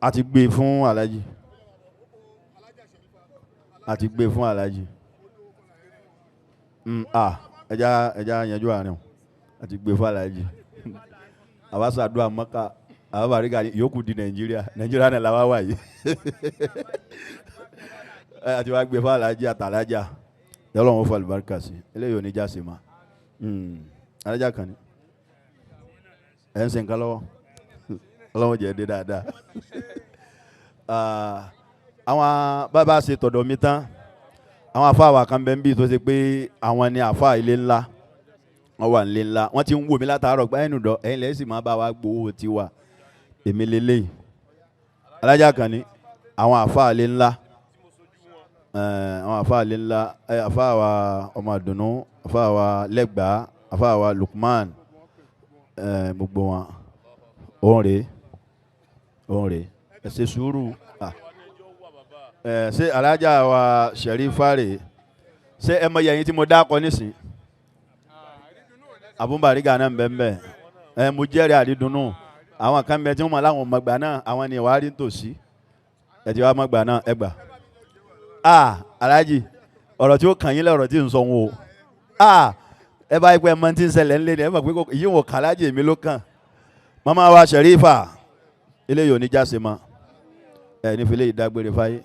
a ti gbé fún alájí, a ti gbé fún alájí. A ẹja ẹja yanjú àárín o. A ti gbé fún alájí. Àwa ṣàdúrà Mọ́kà, àwa Bàrígà, yòókù di Nàìjíríà. Nàìjíríà náà làwa wà yìí. A ti wá gbé fún alájí àtàlájà. Yọlọ́run ó fọ àlùbáríkà sí eléyìí, ò ní já sí ma. Alájà kan ní ẹ̀ ń ṣe nǹkan lọ́wọ́. Ọlọ́run jẹ́ dé dáadáa. Àwọn bàbá ṣe tọ̀dọ̀ mi tán, àwọn àfáà wa kan bẹ́ẹ̀ ń bí tó ṣe pé àwọn ni àfáà ilé ńlá. Wọ́n wà nílé ńlá, wọ́n ti ń wò mí látàárọ̀ gbá ẹnu dọ̀. Ẹ̀yin lẹ́yìn sì máa bá wa gbowó tiwa. Èmi lélẹ́yìí, alájà kan ní àwọn àfáà ilé ńlá, àwọn àfáà ilé ńlá, àfáà wa ọmọ àdùnnú, àfáà wa lẹ́gbàá, àfáà wa Lukman, gbogbo wọn. Òun rèé, òun rèé. Ẹ ṣe sùúrù. Ẹ ṣe alájà wa Sherifa rèé. Ṣé ẹ mọ yẹyin tí mo dákọ nísìn? Abúmbàrígà náà ń bẹ ń bẹ. Ẹ mo jẹ́rìí àrídùnnú. Àwọn kan bẹ tí wọ́n mọ̀ láwọn ọmọgbà náà, àwọn ni ìwà rí nítòsí. Ẹ ti wá mọ̀gbà náà, ẹ gbà. Ah, Alhaji, ọ̀rọ̀ tí ó kàn yín lọ́rọ̀ tí ń sọ wọn o. Ah, ẹ bá yẹ pé ẹ mọ tí ń ṣẹlẹ̀ ńlẹ̀ ni ẹ mọ̀ pé èyí wọn kà Alhaji èmi ló kàn. Màmá wa Sherifa, eléyìí ò ní jáse mọ́. Ẹ ní fi eléyìí dágbére fáyé.